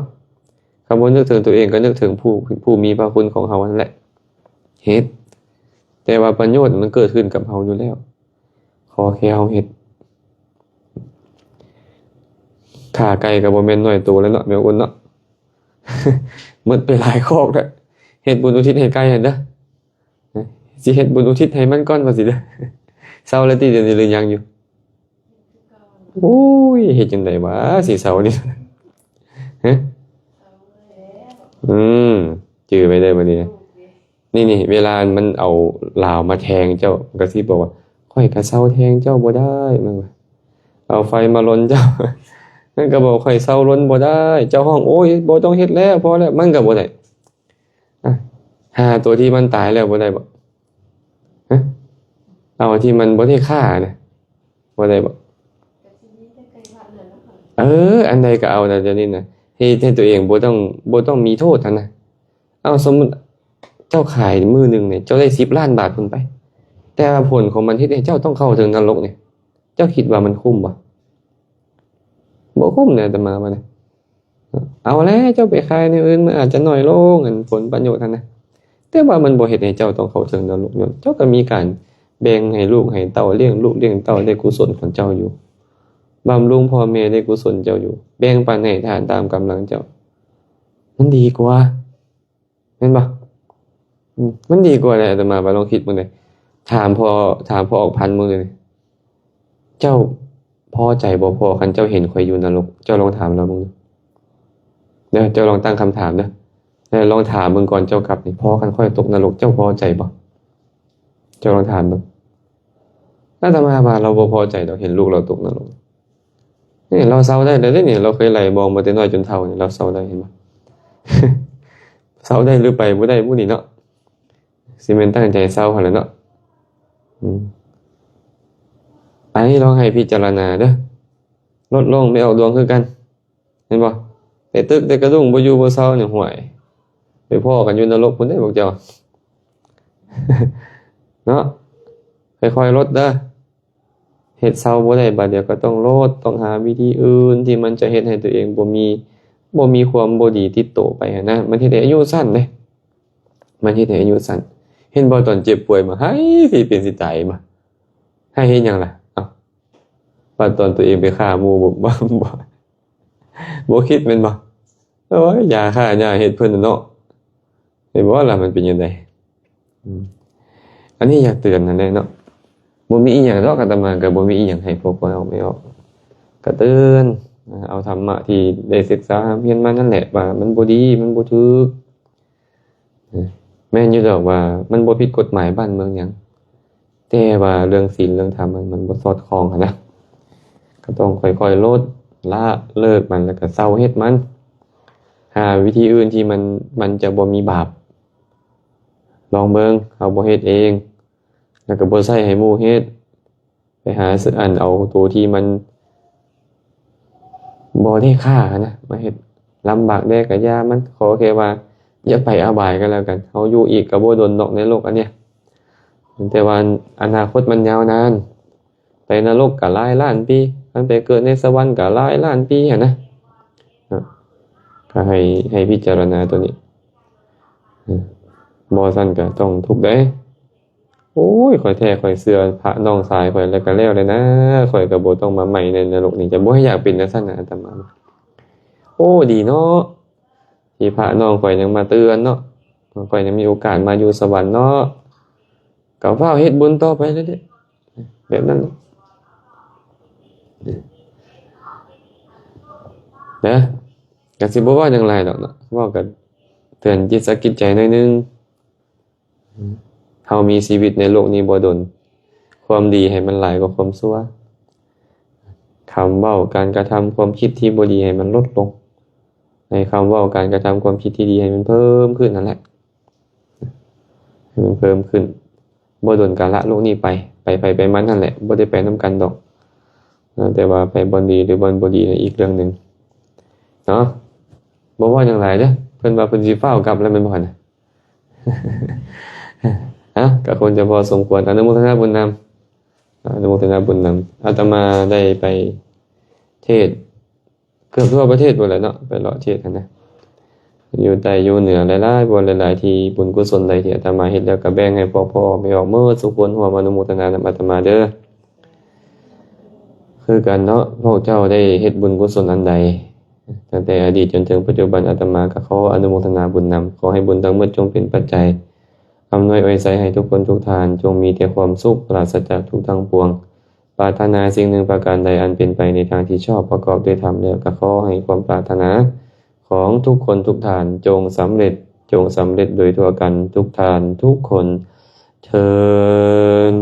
ຄ ຖ້າບໍ່ນຶກເຖິງຕົວເອງ ກໍນຶກເຖິງຜູ້ ຜູ້ມີພະຄຸນຂອງເຮົານັ້ນແຫຼະ ເຮັດ. ແຕ່ວ່າປະໂຫຍດມັນເກີດຂຶ້ນກັບເຮົາຢູ່ແລ້ວ ຂໍແຄ່ເຮົາເຮັດ. ຂ້າໄກ່ກໍບໍ່ແມ່ນໜ້ອຍໂຕແລ້ວເນາະ ແມ່ອຸ່ນເນາະ ໝົດໄປຫຼາຍຄອກແລ້ວ. ເຮັດບຸນອຸທິດໃຫ້ໄກ່ຫັ້ນເດີ ຊິເຮັດບຸນອຸທິດໃຫ້ມັນກ່ອນວ່າຊີ້ເດີ. ເຊົາແລ້ວຕິ ດຽວນີ້ ຫຼືຍັງຢູ່? ໂອ້ຍ ເຮັດຈັ່ງໃດວະ ຊິເຊົານີ້ ຮະ? ອືມ ຈື່ໄວ້ເດີບັດນີ້. ນີ້ໆ ເວລາມັນເອົາລາວມາແທງເຈົ້າ ມັນກໍຊິບອກວ່າ ຂ້ອຍກໍເຊົາແທງເຈົ້າບໍ່ໄດ້ ມັນວ່າ ເອົາໄຟມາລົນເຈົ້າ ມັນກໍບອກ ຂ້ອຍເຊົາລົນບໍ່ໄດ້ ເຈົ້າຮ້ອງ ໂອ້ຍ ບໍ່ຕ້ອງເຮັດແລ້ວ ພໍແລ້ວ ມັນກໍບໍ່ໄດ້. ອະ ຫາຕົວທີ່ມັນຕາຍແລ້ວບໍ່ໄດ້ບໍ? ຮະ? ເອົາທີ່ມັນບໍ່ໄດ້ຂ້ານະ ບໍ່ໄດ້ບໍ? ເອີ ອັນໃດກໍເອົານະ ດຽວນີ້ນະ ເຮັດໃຫ້ຕົວເອງບໍ່ຕ້ອງ ບໍ່ຕ້ອງມີໂທດຫັ້ນນະ. ເອົາ ສົມມຸດເຈົ້າຂາຍມື້ໜຶ່ງນີ້ ເຈົ້າໄດ້ສິບລ້ານບາດພຸ້ນໄປ ແຕ່ວ່າຜົນຂອງມັນເຮັດໃຫ້ເຈົ້າຕ້ອງເຂົ້າເຖິງນະລົກນີ້ ເຈົ້າຄິດວ່າມັນຄຸ້ມບໍ່? ບໍ່ຄຸ້ມເດ້ ອາດຕະມາວ່ານະ. ເອົາແຫຼະ ເຈົ້າໄປຂາຍແນວອື່ນ ມັນອາດຈະໜ້ອຍລົງ ອັນຜົນປະໂຫຍດຫັ້ນນະ ແຕ່ວ່າມັນບໍ່ເຮັດໃຫ້ເຈົ້າຕ້ອງເຂົ້າເຖິງນະລົກ ຍ້ອນເຈົ້າກໍມີການແບ່ງໃຫ້ລູກໃຫ້ເຕົ້າ ລ້ຽງລູກລ້ຽງເຕົ້າ ໄດ້ກຸສົນຂອງເຈົ້າຢູ່ ບຳລຸງພໍ່ແມ່ ໄດ້ກຸສົນເຈົ້າຢູ່ ແບ່ງປັນໃຫ້ທານຕາມກຳລັງເຈົ້າ ມັນດີກວ່າ ແມ່ນບໍ່? ອືມ ມັນດີກວ່າແຫຼະ ອາດຕະມາວ່າ ລອງຄິດເບິ່ງເດ້. ຖາມພໍ່ ຖາມພໍ່ອອກພັນເບິ່ງເດ້ ເຈົ້າພໍໃຈບໍ່ພໍ່ ຄັນເຈົ້າເຫັນຂ້ອຍຢູ່ນະລົກ? ເຈົ້າລອງຖາມລາວເບິ່ງເດີ ເຈົ້າລອງຕັ້ງຄຳຖາມເດີ ແລ້ວລອງຖາມເບິ່ງກ່ອນເຈົ້າກັບນີ້ ພໍ່ ຄັນຂ້ອຍຕົກນະລົກ ເຈົ້າພໍໃຈບໍ່? ເຈົ້າລອງຖາມເບິ່ງ. ອາດຕະມາວ່າລາວບໍ່ພໍໃຈດອກ ເຫັນລູກລາວຕົກນະລົກ. ນີ້ລາວເຊົາໄດ້ແລ້ວເດ້ນີ້ ລາວເຄີຍໄຫຼບອງມາແຕ່ນ້ອຍຈົນເຖົ້ານີ້ ລາວເຊົາໄດ້ ເຫັນບໍ່? ເຊົາໄດ້ຫຼືໄປບໍ່ໄດ້ບຸນີ້ເນາະ ຊິແມ່ນຕັ້ງໃຈເຊົາຫັ້ນແຫຼະເນາະ. ອືມ ອັນນີ້ລອງໃຫ້ພິຈາລະນາເດີ ລົດລົງ ແມ່ອອກດວງຄືກັນ ເຫັນບໍ່? ແຕ່ຕຶກແຕ່ກະດຸ້ງ ບໍ່ຢູ່ບໍ່ເຊົານີ້ ຫ້ວຍ ໄປພໍ້ກັນຢູ່ນະລົກພຸ້ນເດ້ພວກເຈົ້າ ເນາະ. ຄ່ອຍໆລົດເດີ ເຮັດເຊົາບໍ່ໄດ້ ບາດດຽວກໍຕ້ອງລົດ ຕ້ອງຫາວິທີອື່ນທີ່ມັນຈະເຮັດໃຫ້ຕົວເອງບໍ່ມີ ບໍ່ມີຄວາມບໍ່ດີຕິດໂຕໄປຫັ້ນນະ. ມັນເຮັດໃຫ້ອາຍຸສັ້ນເດ້ ມັນເຮັດໃຫ້ອາຍຸສັ້ນ. ເຫັນບໍ່ ຕອນເຈັບປ່ວຍມາ ໄຫ້ຊິເປັນຊິຕາຍມາ ໄຫ້ເຮັດຫຍັງລະ? ເອົ້າ ບັດຕອນຕົວເອງໄປຂ້າໝູ່ ບໍ່ ບໍ່ ບໍ່ ບໍ່ຄິດແມ່ນບໍ່? ໂອ້ຍ ຢາຂ້າຫຍ້າເຮັດເພິ່ນນະເນາະ ເຫັນບໍ່ລະ ມັນເປັນຈັ່ງໃດ? ອືມ ອັນນີ້ຢາກເຕືອນຫັ້ນແຫຼະເນາະ ບໍ່ມີອີ່ຫຍັງດອກ. ອາດຕະມາກໍບໍ່ມີອີ່ຫຍັງໃຫ້ພວກພໍ່ນ້ອງແມ່ອອກ ກໍເຕືອນ ເອົາທຳມະທີ່ໄດ້ສຶກສາຮຽນມານັ້ນແຫຼະ ວ່າມັນບໍ່ດີ ມັນບໍ່ຖືກ. ແມ່ນຢູ່ດອກວ່າມັນບໍ່ຜິດກົດໝາຍບ້ານເມືອງຫຍັງ ແຕ່ວ່າເລື່ອງສິນເລື່ອງທຳມັນ ມັນບໍ່ສອດຄ່ອງຫັ້ນນະ ກໍຕ້ອງຄ່ອຍໆລົດລະເລີກມັນ ແລ້ວກໍເຊົາເຮັດມັນ ຫາວິທີອື່ນທີ່ມັນ ມັນຈະບໍ່ມີບາບ. ລອງເບິ່ງ ເຮົາບໍ່ເຮັດເອງ ແລ້ວກໍບໍ່ໃຊ້ໃຫ້ໝູ່ເຮັດ ໄປຫາຊື້ອັນເອົາໂຕທີ່ມັນບໍ່ໄດ້ຄ່າຫັ້ນນະມາເຮັດ. ລຳບາກແດ່ກະຢ່າມັນ ຂໍແຄ່ວ່າຢ່າໄປອະບາຍກໍແລ້ວກັນ. ເຮົາຢູ່ອີກກໍບໍ່ດົນດອກໃນໂລກອັນເນີ້ຍ ແຕ່ວ່າອະນາຄົດມັນຍາວນານ ໄປນະລົກກໍຫຼາຍລ້ານປີ ຄັນໄປເກີດໃນສະຫວັນກໍຫຼາຍລ້ານປີຫັ້ນນະ. ເນາະ ກໍໃຫ້ ໃຫ້ພິຈາລະນາໂຕນີ້ ເອີ ບໍ່ຊັ້ນກໍຕ້ອງທຸກເດ້. ໂອ້ຍ ຂ້ອຍແທ້ຂ້ອຍເຊື່ອພະນ້ອງຊາຍຂ້ອຍແລ້ວກໍແລ້ວແລ້ວນະ ຂ້ອຍກໍບໍ່ຕ້ອງມາໃໝ່ໃນນະລົກນີ້ ຈະບໍ່ໃຫ້ຢາກເປັນຈັ່ງຊັ້ນນະອາດຕະມາ. ໂອ້ ດີເນາະ ທີ່ພະນ້ອງຂ້ອຍຍັງມາເຕືອນເນາະ ຂ້ອຍຍັງມີໂອກາດມາຢູ່ສະຫວັນເນາະ ກໍຟ້າວເຮັດບຸນຕໍ່ໄປເລື້ອຍໆ ແບບນັ້ນເດີ. ກໍຊິບໍ່ເວົ້າຫຍັງຫຼາຍດອກເນາະ ເວົ້າກໍເຕືອນຈິດສະກິດໃຈໜ້ອຍໜຶ່ງ. ເຮົາມີຊີວິດໃນໂລກນີ້ບໍ່ດົນ ຄວາມດີໃຫ້ມັນຫຼາຍກວ່າຄວາມຊົ່ວ. ຄຳເວົ້າ ການກະທຳ ຄວາມຄິດທີ່ບໍ່ດີໃຫ້ມັນລົດລົງ ໃຫ້ຄຳເວົ້າ ການກະທຳ ຄວາມຄິດທີ່ດີໃຫ້ມັນເພີ່ມຂຶ້ນຫັ້ນແຫຼະ ໃຫ້ມັນເພີ່ມຂຶ້ນ. ບໍ່ດົນກາລະໂລກນີ້ໄປ ໄປໃຜໄປມັນຫັ້ນແຫຼະ ບໍ່ໄດ້ໄປນຳກັນດອກ ແຕ່ວ່າໄປບ່ອນດີ ຫຼື ບ່ອນບໍ່ດີນັ້ນອີກເລື່ອງໜຶ່ງເນາະ. ບໍ່ເວົ້າຫຍັງຫຼາຍເດີ ເພິ່ນວ່າເພິ່ນຊິຟ້າວກັບແລ້ວແມ່ນບໍ່ຫັ້ນນະ? ເອົ້າ ກໍຄົງຈະພໍສົມຄວນ ອະນຸໂມທະນາບຸນນຳ ອະນຸໂມທະນາບຸນນຳ. ອາດຕະມາໄດ້ໄປເທດ ເກືອບທົ່ວປະເທດພຸ້ນແຫຼະເນາະ ໄປເລາະເທດຫັ້ນນະ. ຢູ່ໃຕ້ຢູ່ເໜືອຫຼາຍໆບ່ອນຫຼາຍໆທີ່ ບຸນກຸສົນໃດທີ່ອາດຕະມາເຮັດແລ້ວ ກໍແບ່ງໃຫ້ພໍ່ໆແມ່ອອກໝົດສູ່ຄົນ ຮ່ວມອະນຸໂມທະນານຳອາດຕະມາເດີ້. ຄືກັນເນາະ ພວກເຈົ້າໄດ້ເຮັດບຸນກຸສົນອັນໃດ ຕັ້ງແຕ່ອະດີດຈົນເຖິງປັດຈຸບັນ ອາດຕະມາກໍຂໍອະນຸໂມທະນາບຸນນຳ. ຂໍໃຫ້ບຸນທັງໝົດຈົ່ງເປັນປັດໄຈ ອຳນວຍອວຍໄຊໃຫ້ທຸກຄົນທຸກທ່ານ ຈົ່ງມີແຕ່ຄວາມສຸກ ປາສະຈາກທຸກທັງປວງ. ປາດຖະໜາສິ່ງໜຶ່ງປະການໃດ ອັນເປັນໄປໃນທາງທີ່ຊອບ ປະກອບດ້ວຍທຳແລ້ວ ກໍຂໍໃຫ້ຄວາມປາດຖະໜາຂອງທຸກຄົນທຸກທ່ານ ຈົ່ງສຳເລັດ, ຈົ່ງສຳເລັດໂດຍທົ່ວກັນທຸກທ່ານທຸກຄົນເທີ້ນ.